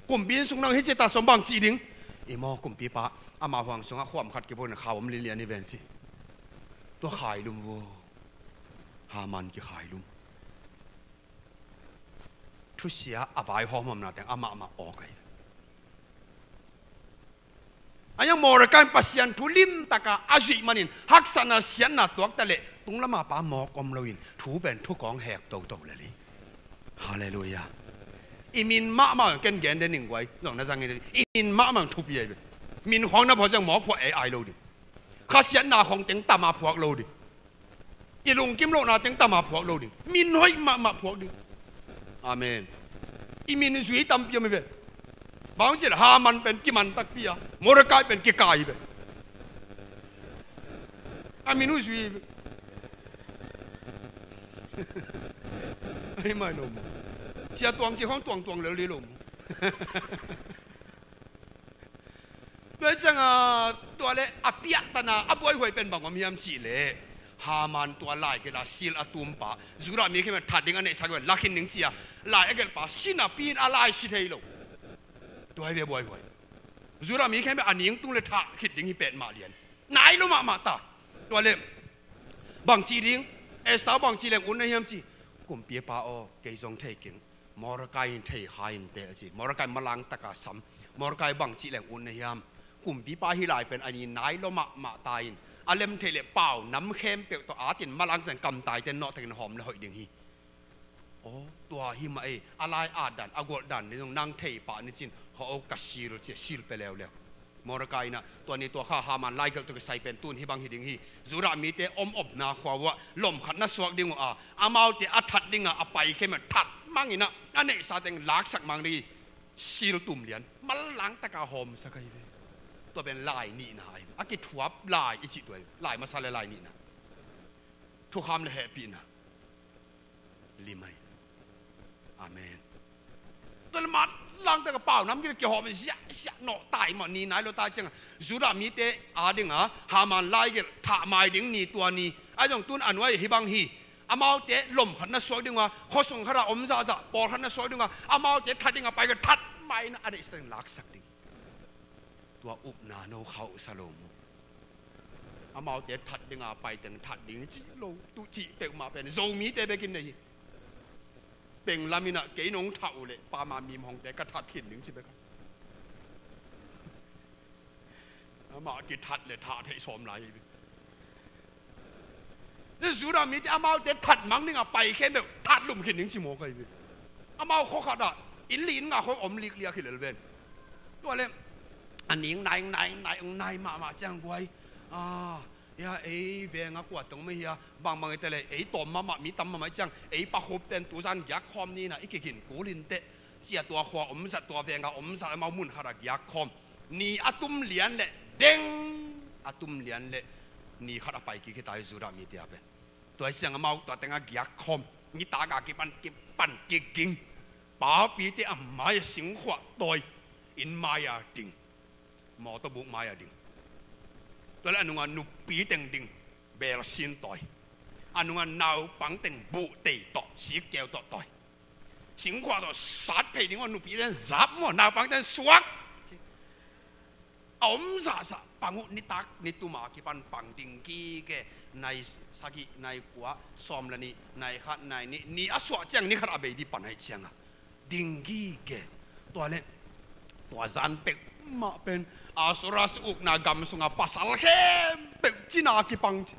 kumpi inn sung nang hi cia ta sawm bang ci ding. I maw kumpipa, ama huang sungah khuam khat kipon khau om lilian hi ven ci. Tua khailum vo. Haman kikhailum. Thusia a vai hawmhawmna teng amah mah awk ahi. A yang Mordecai in Pasian thu limtaka a zuih manin haksatna siatna tuakta leh tunglama pa mawk om loin thu pen thu kawng hek toto lel hi. Halleluiah. I min mahmah ken gen den ning guai zong na zangin i min mahmah thupi ahi ve. Min khuang na phuak zong mawk phuak ei ai lo ding. Khasiatna khawng teng tama phuak lo ding. I lungkim lohna teng tama phuak lo ding. Min hoih mahmah phuak ding. Amen. I min zui tampi om hi ve. Bang ci le Haman pen kiman takpi a, Mordecai pen kikai hi ve. A min uh zui hi ve. Ahi mai lo maw. Cia tuang ci khawng tuangtuang lel dih lo maw. Tua hi cianga tua le a piahtana a buaihuai pen bang om hiam cih leh Haman tua lai gelh a sil a tumpa Judah mi khempeuh that ding a neihsa khempeuh lakhin ning cia lai a gelhpa sinapi in a lai si thei lo. Tua hi ve buaihuai. Judah mi khempeuh a ningtung le thah khit ding hi petmah lian. Nai lo mahmah ta. Tua le bangci ding Esau bangci leng un na hiam ci. Kumpipa aw, kei zong thei keng. Mordecai in thei kha in teh a ci. Mordecai malang taka sam. Mordecai bangci leng un na hiam. Kumpipa hi lai pen a ni nai lo mahmah ta in a lem theih le pau nam khempeuh tawh atin malang teng kamtaite nawhtakin hawm le hoih ding hi. Aw, tua hi mah ei, a lai at dan a gualh dan ni zong nang thei pah ni cin. Haw, ka sil ci, sil pe leuleu. Mordecai in ah tua ni tua kha Haman laigelh tawh kisai pen tun hih bang hi ding hi. Judah mite om omna khua uh ah lom khat na suak ding uh a, amaute a that dingah a pai khempeuh that mang in ah a neihsa teng laksak mang ding hi. Sil tum lian, manlang taka hawmsak ahi ve. Tua pen lai nihna ahi ve. A kithuap lai i cih tua ahi ve. Lai masa le lai nihna. Thukham le hehpihna. Lim ahi. Amen. Tua le manlang taka pau nam kihawm ziahziah nawh tai mah ni nai lo tai cianga Judah mite a dinga Haman laigelh thah mai ding ni tua ni. Ahi zong tun a nuai hih bang hi. Amaute lom khat na suak ding uh a, khuasung khat a om zahzah pawl khat na suak ding uh a, amaute that ding a pai khat that mai na a neihsa teng laksak ding. Tua upna no khauhsa lo mu. Amaute that dinga pai teng that ding cih lo, tu cih peuhmah pen Zomite bekin nei hi. Peng lamin ah kei nong thah uh leh pama mim hongte ka that khin ding ci bek a. Amah kithat le thah theih sawm lai hi. Le Judah mite amaute that mang dingah pai khempeuh that lum khin ding ci mawk ahi ve. Amau khua khatah inn li inn nga khawng om likliak hi lel ven. Tua le a ning nai nai nai nai mahmah ciang guai. Ah, Hia, ei venga kua teng mah hia, bangbang i te le, ei tawm mahmah, mi tam mahmah i ciang, ei pakhupten tuzan giak khawm ni na, i kigin kul inteh. Cia tua khua omzat, tua venga omzat, amau mun khat a giak khawm. Ni a tum lian le, deng a tum lian le, ni khat a pai kik hi ta hi Judah mite a pen. Tua i ciang amau tua teng a giak khawm, nitak a kipan, kipan kiging. Paupite a mai a singkhuah tawi, inn mai a ding. Mawtaw buk mai a ding. Tua le a nunga nupi teng ding, bel sin tawi. A nunga naupang teng buh tei tawh, sikkeu tawh tawi. Singkhuah tawh sat phei ding aw, nupi ten zap maw, naupang ten suak. A om zahzah, pang uh nitak, ni tuma kipan pang ding gige, nai sagih, nai kua, sawm le nih, nai khat, nai nih, ni a suah ciang ni khat a bei ding pan ahih cianga. Ding gige. Tua le, tua zan peuhmah pen, Ahasuerus ukna gam sunga pasal khempeuh cina kipang ci.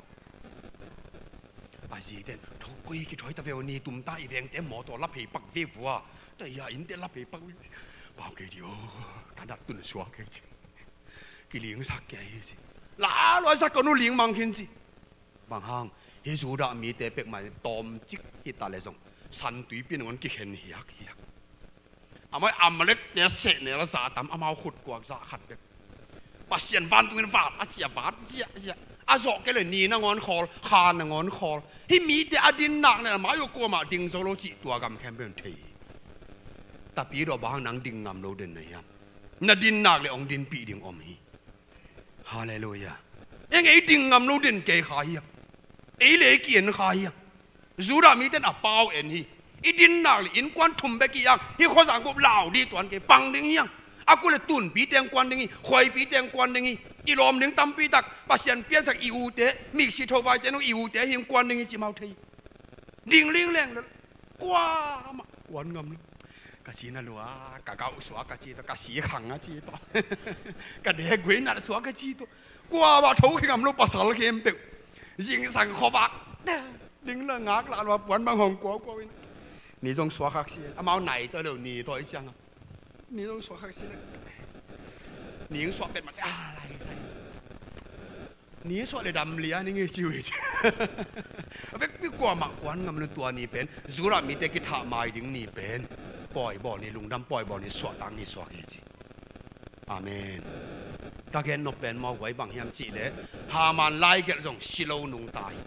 A ziten, tho koi kithawi ta ve aw, ni tum ta, i vengte mawtaw la phei pak ve vua. Tua ia innte la phei pak ve. Pau kei di aw, ka nat tun suak kei ci. Kilingsak kei hi ci. La luaisak ka nu ling mang khin ci. Bang hang, hi Judah mite peuhmah tawmcik hi ta le zong, San Tuipi nangawn kikhen hiakhiak. Amau Amalekte sehnel a za tam, amau khut kuak zah khat bek. Pasian vantungin vat a cia, vat ziahziah. A zawh kei le ni nangawn khawl, kha nangawn khawl. Hi mite a din nak le amau kuamah ding zo lo cih tua gam khempeuh in thei hi. Tapidaw, bang hang nang ding ngam lo den na hiam? Na din nak le hong dinpih ding om hi. Halleluiah. Eng ei ding ngam lo den kei kha hiam? Ei le ei ki-en kha hiam? Judah mite in a pau en hi. I din nak le innkuan thum bek hi hang, hi khuazang gup lau ding tuan kei, pang ding hi hang. A kul le tunpite hong kuan ding hi, khuaipite hong kuan ding hi. I lawm ding tampi tak, Pasian piansak i ute, miksi thovaite nung i ute hi hong kuan ding hi ci mau thei. Ding lingleng le kuamah kuan ngam lo. Ka sina lua, ka gauh suak ka ci tawh, ka si khang a ci tawh. Ka dek guai nat suak ka ci tawh. Kuamah tho khe ngam lo pasal khempeuh. Zingsang khuavak ding la ngak lah lua puan bang hong kuakuau in. Ni zong suak khak si. Amau nai tawh lo ni tawh i ciang a. Ni zong suak khak si le. Ni zong suak pet mah ci a lai sai. Ni suah le dam lia ni nge ci uh hi ci. A vekpi kuamah kuan ngam lo tua ni pen, Judah mite kithah mai ding ni pen, pawi bawl ni, lungdam pawi bawl ni, suahtak ni suak hi ci. Amen. Ka gen nop pen mawk guai bang hiam cih leh, Haman laigelh zong si lo nungta hi.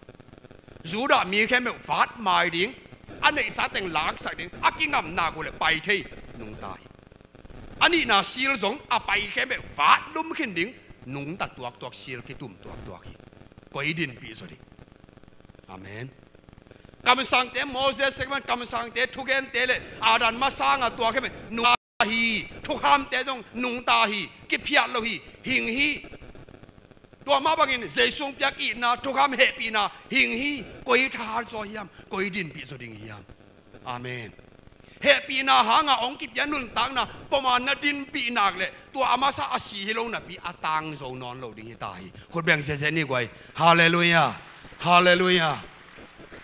Judah mi khempeuh vat mai ding, a neihsa teng laksak ding, a kingamna uh le pai thei nungta hi. A nihna sil zong a pai khempeuh vat lum khin ding, nungta tuaktuak, sil kitum tuaktuak hi. Koi dinpih zaw ding? Amen. Kamsangte, Moses, kamsangte, thugente le Adam masa hanga tua khempeuh nungta hi. Thukhamte zong nungta hi. Kiphiat lo hi. Hing hi. Tua mah bangin Jesu hong piak itna, thukham, hehpihna hing hi. Koi thahat zaw hiam? Koi dinpih zaw ding hiam? Amen. Hehpihna hanga hong kipia nuntakna poma na dinpih nak leh, tua a masa a si hi lo napi a tang zo nawn lo ding hi ta hi. Khut beng ziahziah ni guai. Halleluiah. Halleluiah.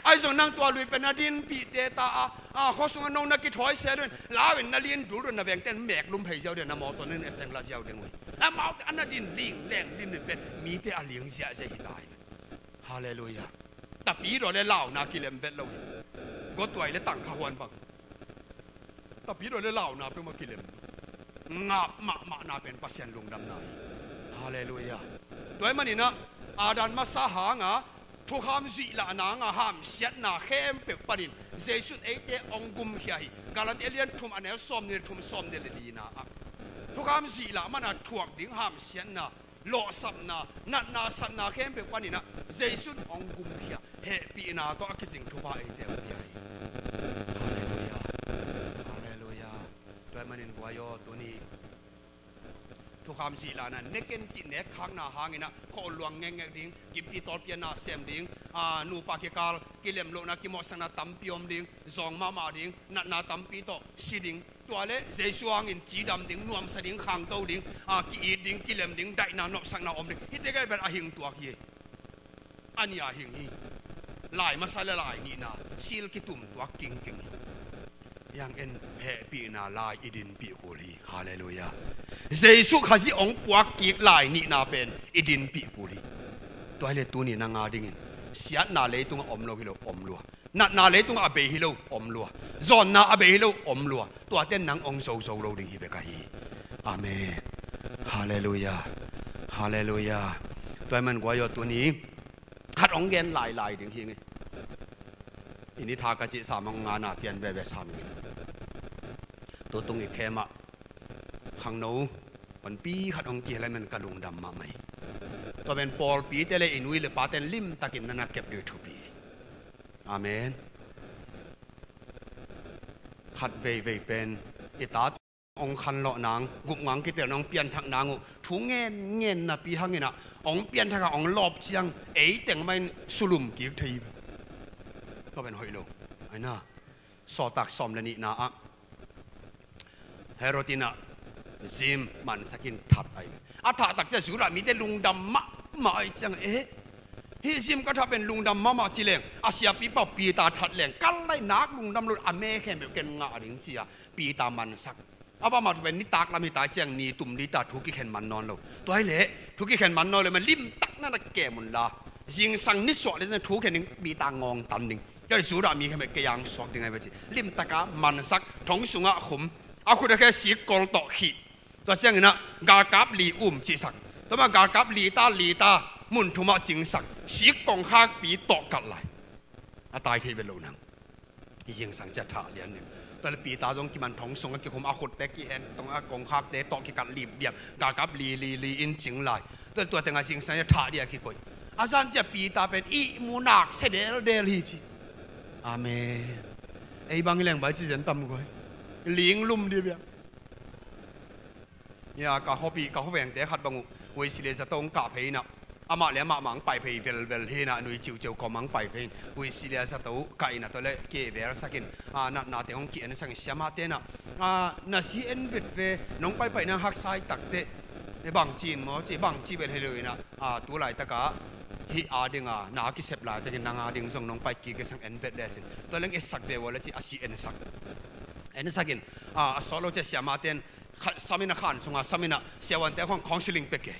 Ahi zong nang tua lui pen na dinpihte ta a, a, khua sungah no na kithawi se dun, lau in na lin dul dun, na vengte in mek lum phei ziau dun, na mawtaw in a seng la ziau ding uh hi. Amau a na din lingleng din pen mite a ling ziahziah hi ta hi. Halleluiah. Tapidaw le launa kilem vet lo hi. Gotuai le tangkha huan bang. Tapidaw le launa peuhmah kilem. Ngap mahmahna pen Pasian lungdamna hi. Halleluiah. Tua ahih maninah Adam masa hanga thukham zuih lahna hanga hamsiatna khempeuh panin Jesu in eite hong gumkhia hi. Galati a lian thum a neu sawmnih le thum, sawmnih le lina ah. Thukham zuih lah mana thuak ding hamsiatna, lawhsapna, natna, satna khempeuh paninah Jesu in hong gumkhia, hehpihna tawh a kicing thupha eite hong pia hi. Halleluiah. Halleluiah. Tua ahih manin guai aw, tuni thukham zuih lahna, ne ken cih nek khakna hanginah khawh luang ngekngek ding, gimpi tawlpianna sem ding, a, nupa kikal kilem lohna, kimawhsakna tampi om ding, zawng mahmah ding, natna tampi tawh si ding. Tua le Jesu hangin cidam ding, nuamsa ding, khangto ding, a, ki-it ding, kilem ding, daihna, nopsakna om ding. Hihte kei pen a hing tuak hi. A nih a hing hi. Lai masa le lai nihna, sil kitum tuak kingking hi. Hiang en, hehpihna lai i dinpih kul hi. Halleluiah. Jesu Khazih hong puak kik lai nihna pen i dinpih kul hi. Tua hi leh tuni nang a dingin siatna leitungah om lo hi lo, om lua. Natna leitungah a bei hi lo, om lua. Zawnna a bei hi lo, om lua. Tuate nang hong zozo lo ding hi bek ahi. Amen. Halleluiah. Halleluiah. Tua ahih man guai aw, tuni khat hong gen lailai ding hi ing ei. I ni tha ka cih sam hong ngana pian veve sam ing ei. Tutung i khem ah khangno panpi khat hong kihel ahih man ka lungdam mahmah hi. Tua pen pawlpite le i nu i le pate in limtakin na na kep ding thupi. Amen. Khat veivei pen i ta hong khanlawh nang, gupnga hong kitel nang, hong pianthak nang uh thu ngen ngen napi hangin ah hong pianthak a hong lawp ciang ei teng mah in sulum kik thei hi. Tua pen hoih lo. Ahi na, Sawltak sawm le nihna ah Herod in ah Jeim mansak in that ahi ve. A thah tak ciang Judah mite lungdam mahmah ahih ciang, eh, hih Jeim ka thah pen lungdam mahmah ci leng, a siapipa Peter that leng, ka lai nak lungdam lo, a me khempeuh ken ngah ding ci a Peter mansak. A va mat pen nitak lam hi ta ciang ni tum ding ta, thu kikhen man nawn lo. Tua hi leh thu kikhen man nawn lo, man limtak na na kem un la, zingsang nisuah le thu khen ding, Peter ngawng tan ding. Tua Judah mi khempeuh kei ang suak ding ahi ve ci. Limtak a mansak, thong sungah khum, a khut a khe sikkol tawh khih. Tua ciangin ah galkap li um cihsak. Tua mah galkap li ta, li ta, mun thum ah cingsak, sik kongkhakpi tawh kalh lai. A tai thei vet lo nang. Zingsang ciang thah lian ding. Tua le Peter zong kiman, thong sungah kikhum, a khutte kihen, tong a kongkhakte tawh kikalh lipdiap, galkap li li li in cing lai. Tua, tua tengah zingsang ciang thah ding a kikoih. A zan ciang Peter pen ihmu nak sia deldel hi ci. Amen. Ei bang hi leng bai ci zen tam guai. Ling lum ding bia. Ya, ka khuapi, ka khuavengte khat bang uh, Wesley zato hong kah phei in ah, amah le amah mah hong pai phei velvel hi in ah, nui ciuciu kawm ah hong pai phei in, Wesley zato kah in ah, tua le kei velsak in, ah, natnate hong ki-ensak in, siamate in ah, ah, na si en vet ve, nong paipaih nang haksa hi takteh, e, bangci in maw ci, bangci vet hi lo in ah, ah, tu laitak ah hih a ding a na kisep laitakin nang a ding zong nong pai kik e, sang en vet le cin, tua leng etsak ve ua le ci, a si ensak. Ensak in, ah, a sawt lo ciang siamate in, kha-, sam in a khan sungah, sam in a siavuante khawng counseling pia kei.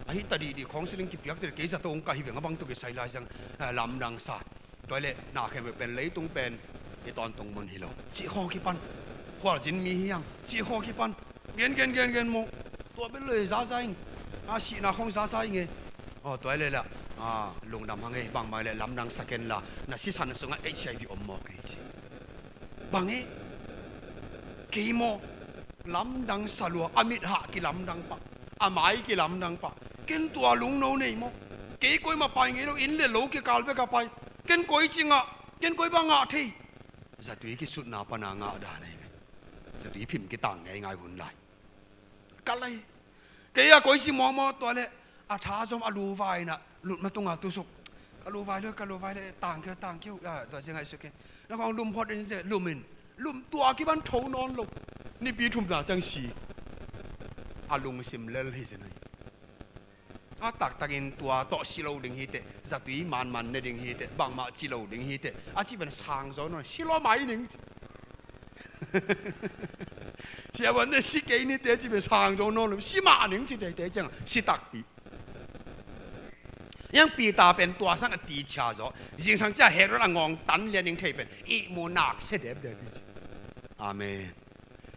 Ahi ta dihdih counseling kipiak te kei zato hong kah hi veng a bang tu kisai lai sang, eh, lamdang sa. Tua hi leh na khempeuh pen leitung pen i tawntung mun hi lo. Cih khawng kipan. Khualzin mi hi hang. Cih khawng kipan. Gen, gen, gen, gen maw. Tua bel lo e zaza ing. A sihna khawng zaza ing e. Aw, tua hi leh lah. Ah, lungdam hang e, bangmah hi leh lamdang sa ken la. Na sisan sungah H I V om mawk e ci. Bang e, kei maw, lamdang sa lua, a mit hah kilamdang pah, a mai kilamdang pah. Ken tua lungno nei maw. Kei koi mah pai ngei lo, inn le lo kikal bek a pai. Ken koi ci ngah, ken koi bang ngah thei. Zatui kisutna pan a ngah dan ahi ve. Zatui phim kitang ngeingai hun lai. Ka lai. Kei a koi si mawkmawk tua le a tha zom a lu vai na lut ma tunga tusuk. Ka lu vai le, ka lu vai le, tang keu, tang keu, a, tua sia ngaihsuk kei. Na kong lum phot in sia, lum in. Lum tua kiban tho nawn lo. Nipi thum na ciang si. A lungsim lel hi sia nai. A taktakin tua tawh si lo ding hi teh, zatui manman ne ding hi teh, bangmah ci lo ding hi teh. A ci pen sang zaw nawn, si lo mai ning. Siavuante si kei ni teh ci pen sang zaw nawn lo, si mah ning ci teitei ciang, si takpi. Yang Peter pen tua sang a ti cia zaw, zingsang cia Herod a ngawng tan lian ning thei pen, ihmu nak sia depdep hi ci. Amen.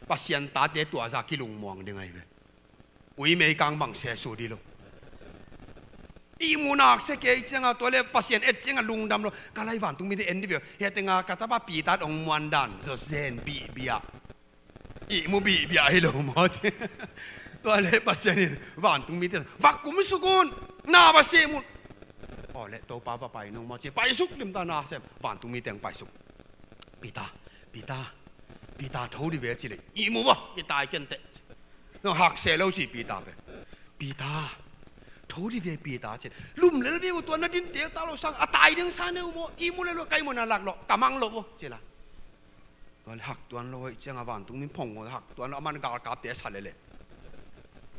Pasian tate tua za kilungmuang ding ahi ve. Ui mei kang bang sia su di lo. Ihmu nak sia kei cianga tua le Pasian et cianga lungdam lo. Ka lai vantung mite en di ve. Hia tenga ka tapa Peter ong muan dan. Zo zen bihbia. Ihmu bihbia hi lo maw ci. Tua le Pasian in vantung mite va kum suk un. Na va sem un. Aw le Topa va pai nung maw ci. Pai suk lim ta na sem. Vantung mite ong pai suk. Peter, Peter, Peter, tho di ve ci le. Ihmu va, kitai ken teh. Nong hak se lo ci Peter pen. Peter, tho di ve Peter ci. Lum lel ve uh tua na din tel ta lo sang, a tai ding sa ne uh maw, ihmu lel lo, kai mu na lak lo, ka mang lo uh, ci la. Tua le hak tuan lo, hoi cianga vantung min phong uh, hak tuan lo, aman galkapte sa lele.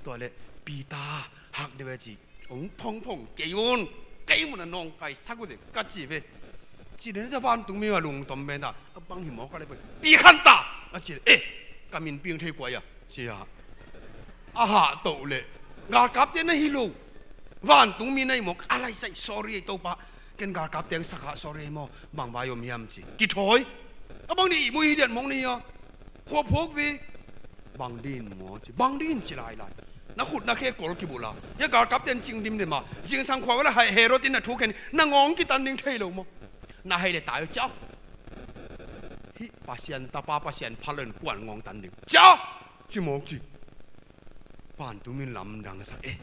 Tua le Peter, hak di ve ci. Ong phong phong kei un, kei mun a nong kai sak uh de, ka ci ve. Ci den sa vantung mi a lungtom ben ta, a bang hi maw ka le pai. Pi khan ta, a ci le, eh, ka min ping thei kuai a, ci a. A hah toh le, galkapte na hi lo. Vantungmi na hi mawk, a lai sai, sorry ei Topa. Ken galkap teng sakha, sorry ei maw. Bang vai om hiam ci. Kithawi. A bang ni i mui hi diat mawk ni hi a. Khuaphuak vi. Bang din maw ci. Bang din ci lailai. Na khut na khe kol kibula. Hia galkap ten cing dimdim a. Zingsang khua vala hai Herod in na thu khen. Na ngawng kitan ding thei lo maw. Na hei le tai ciau. Hi Pasian tapa Pasian phal lo in kuan ngawng tan ding. Ciau. Ci mawk ci. Vantungmi in lamdang sa, eh,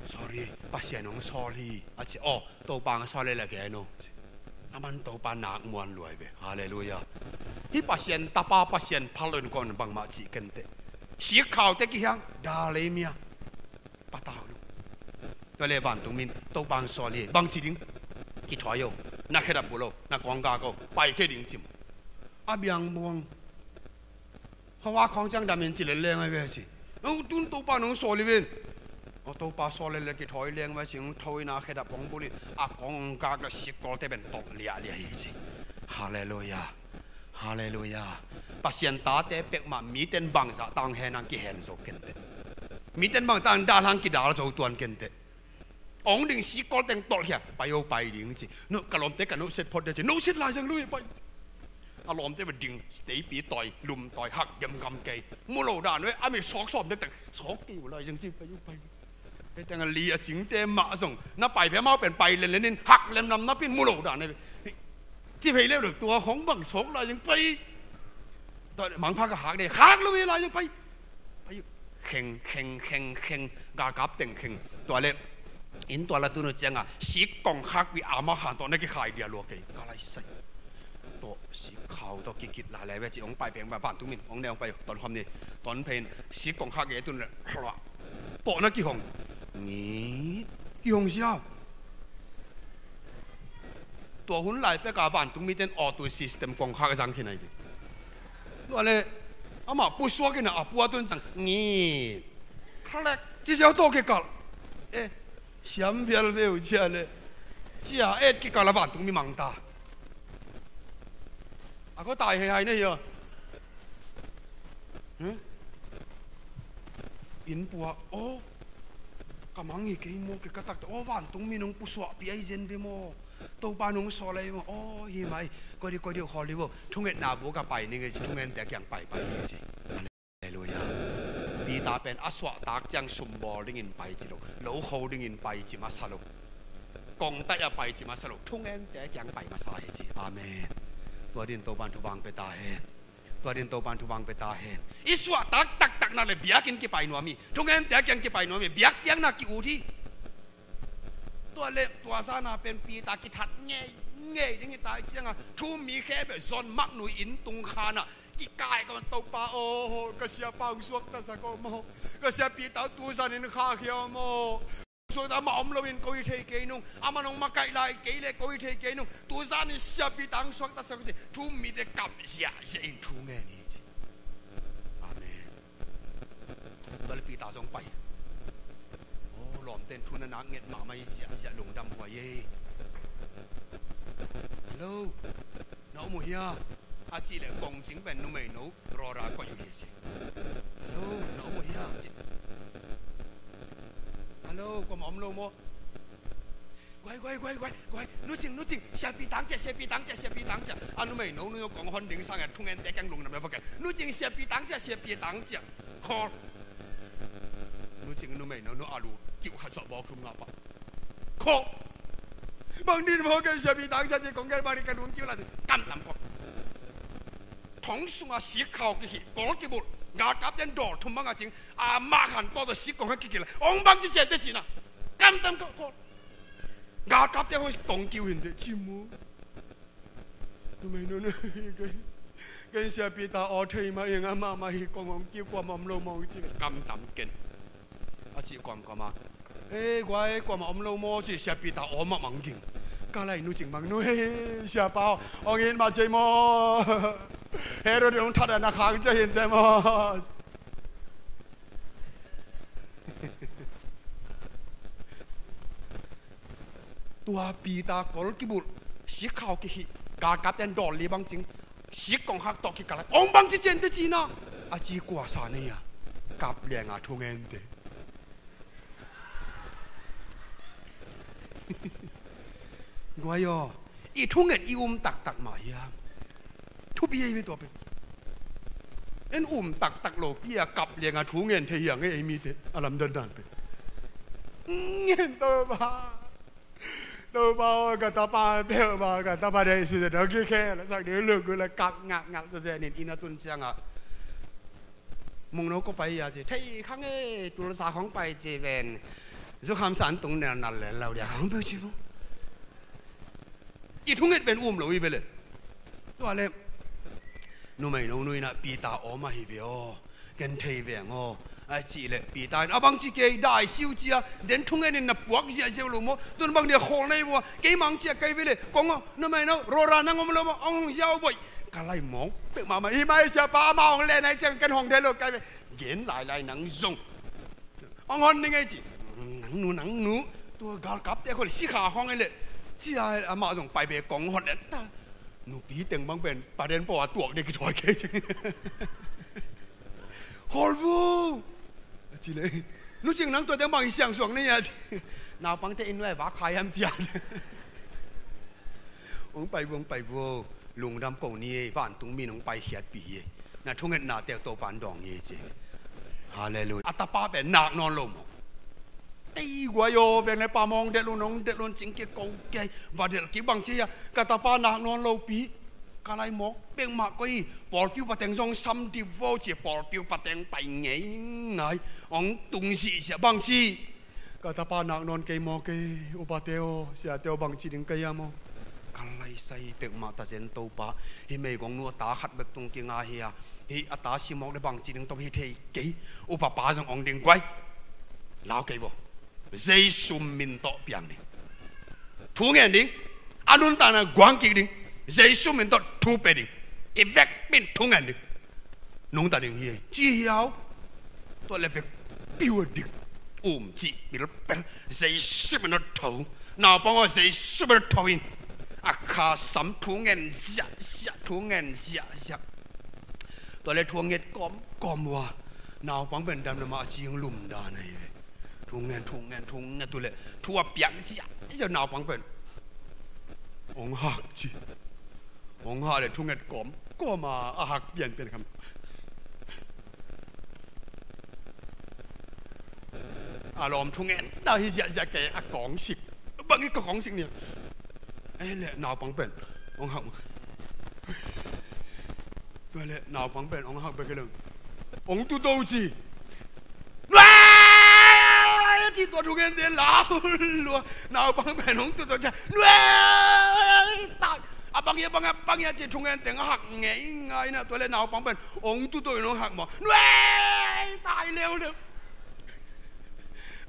sorry, Pasian hong sawl hi, a ci, aw, Topa hong sawl lel a gen uh. Aman Topa nak muan luai ve, halleluiah. Hi Pasian tapa Pasian phal lo in kong bangmah cih kenteh. Sikkhau te kihiang, dalei mia. Patau lo. Tua le vantungmi in, Topa hong sawl hi, bang ci ding. Kithawi o, na khedap bul o, na kawng gak o, pai khe ding ci maw. A biang buang. Khuava khawng ciang damin ci lel leng ai ve ci. Nong tun Topa nong sawl hi ven. Aw Topa sawl lel le kithawi leng ve ci. Nong thawi na khedap hong bulin a kawng gak a sikkawlte pen tolh liahliah hi ci. Halleluiah. Halleluiah. Pasian tate pekmah miten bangzah tang hen ang kihen zo kenteh. Miten bangzah tang dal hang kidal zo tuan kenteh. Ong ding sikkol teng tolh hia, pai o pai ding ci. No, ka lawmte ka no set phot dia ci. No set lai zang lui pai. A lawmte ba ding teipi tawi, lum tawi, hak gemgam kei. Mu lo dan ve, a mi sawk sawm dektek. Sawk kei u lai zang ci, pai o pai. Hei teng a li a cingte mah zong na pai pia mau pen pai lenlen in hak lemnam na pin mu lo dan ve. Ci phei leu lo tua hong bang sawk lai zang pai. Tua mangpha ka hak de, hak lo ve lai zang pai. Pai. Kheng, kheng, kheng, kheng, galkap teng kheng. Tua le, inn tua la tunu cianga, sik kong khakpi a ma khan tawh na kikhai dia lua kei. Ka lai sai. Tawh, sikkhau tawh kikit la le ve ci, ong pai peng ba, vantungmi in, ong ne ong pai, ton khom ni, ton pen, sik kong khak ge tun le, tawh na kihong. Ngi, kihong siau. Tua hun lai peka vantungmi ten auto system kong khak zang khin ai ve. Tua le, amah pusuak in a pua tun cang. Ngi. Khalek. Ci siau tawh kikal. Eh, siam vial veu cia le. Cia et kikal a vantungmi mang ta. A ko tai hei hai na hi a. Hmm? Inn pua. Oh. Ka mang hi kei maw, kei ka taktak. Aw, vantungmi nong pusuahpih ahi zen ve maw? Topa nong sawl ahi maw? Aw, hi mai. Koi di, koi di, khawl di vo. Thungetna bu ka pai ning e ci, thungente a kiang paipai hi ci. Halleluiah. Peter pen a suahtak ciang sumbawl dingin pai ci lo. Lo kho dingin pai ci masa lo. Kongtaih a pai ci masa lo. Thungente a kiang pai masa hi ci. Amen. Tua din Topan thupha pia ta hen. Tua din Topan thupha pia ta hen. I suahtak taktak nak le biakinn kipai nuam hi. Thungente a kiang kipai nuam hi. Biakpiakna ki-ut hi. Tua le tua zana pen Peter kithat ngeingei ding hi ta i cianga thu mi khe beh zon maknui inn tung khanah kikai ka man Topa aw, ka siapa hong suaktasak aw maw. Ka sia Peter tu zanin khakhia aw maw. Suakta amah om loin ko hi thei kei nung. Amah nong makaih lai kei le ko hi thei kei nung. Tu zanin sia Peter hong suaktasak ci. Thu mite kap ziahziah in thu ngen hi ci. Amen. Tua le Peter zong pai. Aw, lawmten thu na nak nget mahmah hi ziahziah lungdam huai ei. Hello. Na om uh hia? A cih leh kongcing pen numeino Rora koih uh hi ci. Hello, na om uh hia? Ci. Hello, kuamah om lo maw? Guai, guai, guai, guai, guai. Nu Cing, Nu Cing, siapi tang ciah, siapi tang ciah, siapi tang ciah. A numeino nu kong hon ding sang a thungen te keng lungdam le va keng. Nu Cing, siapi tang ciah, siapi tang ciah. Call. Nu Cing numeino nu a lu kiuh khat suah bawk thum ngah pah. Khawh. Bang din maw kei siapi tang sia ci kong kei bang din ka dungkiu la ci. Kamtam khawh. Thong sunga sikkhau kihih, kol kibulh, galkapten dawl thum banga cing, a mah khan tawh tawh sik kong kha kikil. Ong bang ci cian te cina. Kamtam khawh. Galkapten hong kong kiu hin te ci mu. Numei nu nu, ken siapi ta aw thei mah ing, amah mah hi kong ong kiu, kuamah om lo mah ong ci, kamtam ken. A cih kuamkuam a. Ei guai, kuamah om lo maw ci, siapi ta aw mah mang ging. Ka lai Nu Cing mang nu, ei siapa aw, ong it mah cei maw. Herod ong that a na khang cia hin te maw. Tua Peter kol kibulh, sikkhau kihih, galkapten dawl li bang cing, sik kongkhak tawh kikal a, ong bang ci cian te cina, a ci kuasa nei a, kap lianga thungente. Guai aw, i thunget i um taktak mah hiam? Thupi ei ve tua pen. En um taktak lopi a kap lianga thu ngen thei hiang ei mite a lamdang dan pen. Ngen Topa. Topa aw, ka tapa peuhmah, ka tapa deih si dong kikhel sak ding luk gula kap ngakngak zazen in inn a tun ciangah. Mungno ko pai a ci thei khang e, tulsa khong pai ci ven. Zukham san tung nel nal len lo dia khong peuh ci mung. I thunget pen um lo i ve le. Tua le numei no nuina Peter aw mah hi ve aw. Ken thei veng aw. A cih le Peter in a bang ci kei dai siu cia den thungen in na puak ziahziau lo maw? Tun bang dia khawl nei vua kei mang cia kei ve le kong aw numei no rora nang om lo maw? Ong hong ziau boih. Ka lai mawng pek mahmah hi mai siapa ama hong le nai ciang ken hong thei lo kai ve. Gen lailai nang zong ong hon ning ei ci. Nang nu nang nu tua galkapte khol sikha hong ei le cia amah zong pai be kong hon le ta. Nupi teng bang pen paden paw a tuak dek kithuai kei ci. Khawl vu a ci le. Nu cing nang tua teng bang i siang suang nei a ci. Naupangte in nuai vak khai hiam cia. Ong pai vu ong pai vu. Lungdam ko ni ei vantung min ong pai khiatpih hi ei. Na thungetna teu Topa an dawng hi ei ci. Halleluia. A tapa pen nak nawn lo maw? Tei guai aw veng le pa mawng delh un ong delh un cing kiko kei. Va delh kik bang ci hia ka tapa nak nawn lopi. Ka lai mawk pek mah koi hi. Pawlpi upa teng zong sam dih vo ci pawlpi upa teng pai ngei ngai. Ong tung zihziah bang ci. Ka tapa nak nawn kei maw kei upate aw siate aw bang ci ding kei a maw? Ka lai sai pek mah ta zen Topa. Hi meigong nu a ta khat bek tung kinga hi a. Hi a ta si mawk le bang ci ding tawh hi thei kei. Upa pa zong ong ding guai. Lau kei vo. Jesu min tawh piang ding. Thu ngen ding. A nuntakna guang kik ding. Jesu min tawh thu pe ding. I vek min thu ngen ding. Nungta ding hi ei ci hiau. Tua le vek piu a ding. Um cih pilpel. Jesu min tawh tho. Naupang aw Jesu min tawh tho in. A kha sam thu ngen ziahziah thu ngen ziahziah. Tua le thu a nget kawmkawm ua. Naupang pen dam le mah a cing lum dan ahi ve. Thu ngen thu ngen thu ngen tu le thu a piak ziahziah naupang pen. Ong hak ci. Ong hak le thu nget kawmkawm a a hak pianpian kham. A lawm thu ngen na hi ziahziah kei a kawng sik. Bang hi ka kawng sik ni. Ei le naupang pen ong hak. Tua le naupang pen ong hak bek hi lo. Ong tuto ci. Nuai ci tua thu ngen te lau lua. Naupang pen ong tuto ci. Nuai tai. A bang hi a bang hi a bang hi a ci thu ngen te nga hak ngei ngai na tua le naupang pen ong tuto in ong hak maw. Nuai tai leuleu.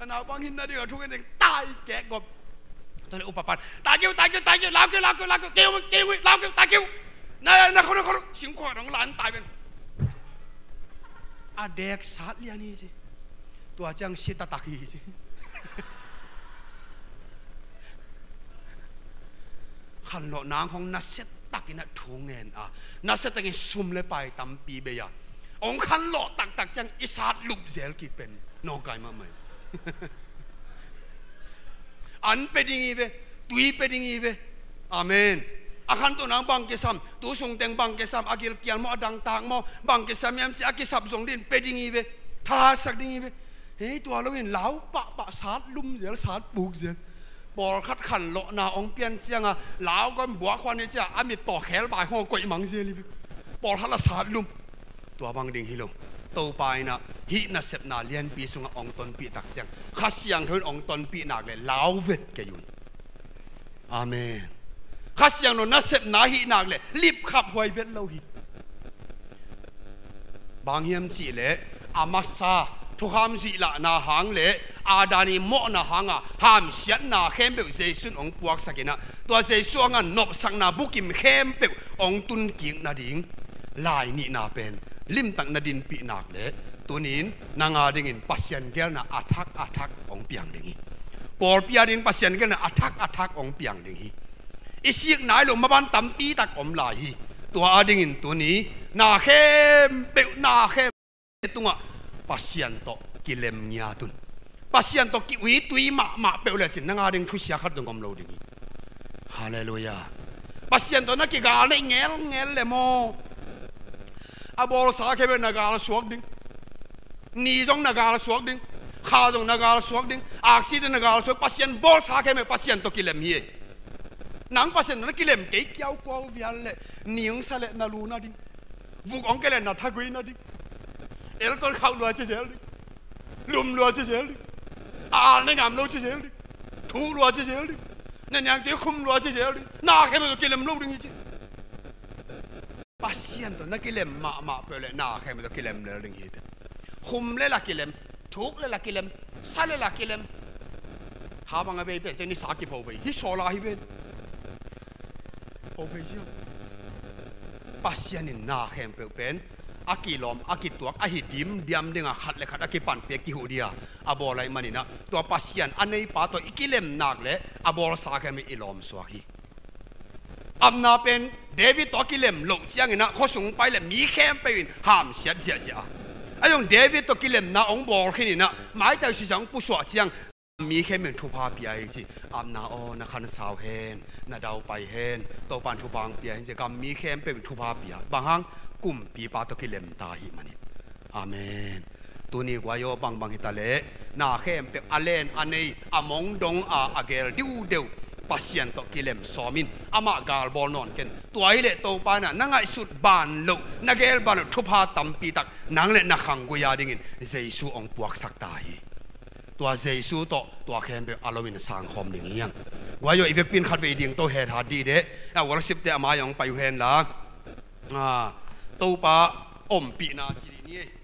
A naupang hinna ding a thu ngen teng tai kek gop. Tua le upa pan tai kiu tai kiu tai kiu lau kiu lau kiu lau kiu kiu kiu lau kiu tai kiu. Na na khol khol sing khua dong lan tai ben. A dek sat lian hi ci. Tua ciang si tatak hi ci. Khanlawh nang hong nasia takin a thu ngen a nasia takin sum le pai tampi bei a hong khanlawh taktak ciang i sat lup zel kik pen nawngkai mahmah hi. An pe ding hi ve. Tui pe ding hi ve. Amen. A khantoh nang bang kisam tu sung teng bang kisam a gilkial maw a dangtak maw bang kisam hiam ci a kisap zong din pe ding hi ve. Thasak ding hi ve. Hei tua lo in lau pahpah sat lum zel sat puk zel. Pawlkhat khanlawhna ong pian cianga lau kan buak huan hi cia a mit tawh khel bai haw koih mang zel hi. Pawlkhat la sat lum. Tua bang ding hi lo. Topa in ah hih nasepna lianpi sungah ong tonpih tak ciang Kha Siangtho in ong tonpih nak le lau vet kei un. Amen. Kha Siangtho nasepna hih nak le lipkhap huai vet lo hi. Bang hiam cih leh a masa thukham zuih lahna hang le Adam i mawhna hanga hamsiatna khempeuh Jesu in hong puaksak in ah tua Jesu hanga nopsakna bukim khempeuh hong tunkik nading lai nihna pen limtak na dinpih nak le tunin nang a dingin Pasian gelna a thak a thak hong piang ding hi. Pawlpi a dingin Pasian gelna a thak a thak hong piang ding hi. I sik nai lo maban tampi tak om lai hi. Tua a dingin tuni na khempeuh na khempeuh tungah Pasian tawh kilem ngiat un. Pasian tawh ki-uitui mahmah peuh lecin nang a ding thusia khat zong om lo ding hi. Halleluiah. Pasian tawh na kigal neih ngelngel le maw, a bawlsa khempeuh na galsuak ding. Ni zong na galsuak ding. Kha zong na galsuak ding. Aksi ding na galsuak. Pasian bawlsa khempeuh Pasian tawh kilem hi. Nang Pasian tawh na kilem kei kiaukuau vial le, ningsa le na lu nading. Vuk hong ke le na thagui nading. Elkol khauh lua ci zel ding. Lum lua ci zel ding. A al ne ngam lo ci zel ding. Thuh lua ci zel ding. Na niangtui khum lua ci zel ding. Na khempeuh tawh kilem lo ding hi ci. Pasian tawh na kilem mahmah peuh le na khempeuh tawh kilem lel ding hi te. Khum le la kilem. Thuk le la kilem. Sa le la kilem. Kha bang a bei pen ciang ni sa kipho bei. Hi sawla hi ven. Pho bei ziau. Pasian in na khempeuh pen a kilawm, a kituak, a hi dimdiam dinga khat le khat a kipanpih a kihuh dia a bawl ahih maninah, tua Pasian a neipa tawh i kilem nak le a bawlsa khempeuh i lawmsuak hi. Amna pen David tawh a kilem loh cianginah khuasung pai le mi khempeuh in hamsiat ziahziah a, a zong David tawh kilemna hong bawl khininah maitai sisa hong pusuah ciang mi khempeuh in thupha pia hi ci. Amna aw, na khansau hen, na daupai hen, Topan thupha hong pia hen ci. Gam mi khempeuh in thupha pia. Bang hang? Kumpipa tawh kilem ta ahih manin. Amen. Tuni guai aw, bangbang hita leh na khempeuh a len a nei, a mong dong a, a gel diudeu Pasian tawh kilem sawm in. Amah galbawl nawn ken. Tua hileh Topa inah na ngaihsut ban loh, na gel ban loh thupha tampi tak nang le na khanggui a dingin Jesu hong puaksak ta hi. Tua Jesu tawh tua khempeuh a lo in sangkhawm ding hi hang. Guai aw, i vekpi in khatvei ding to hethat dih deh. A worship te a mai hong pai uh hen la. Ah, Topa ompihna ci dih ni.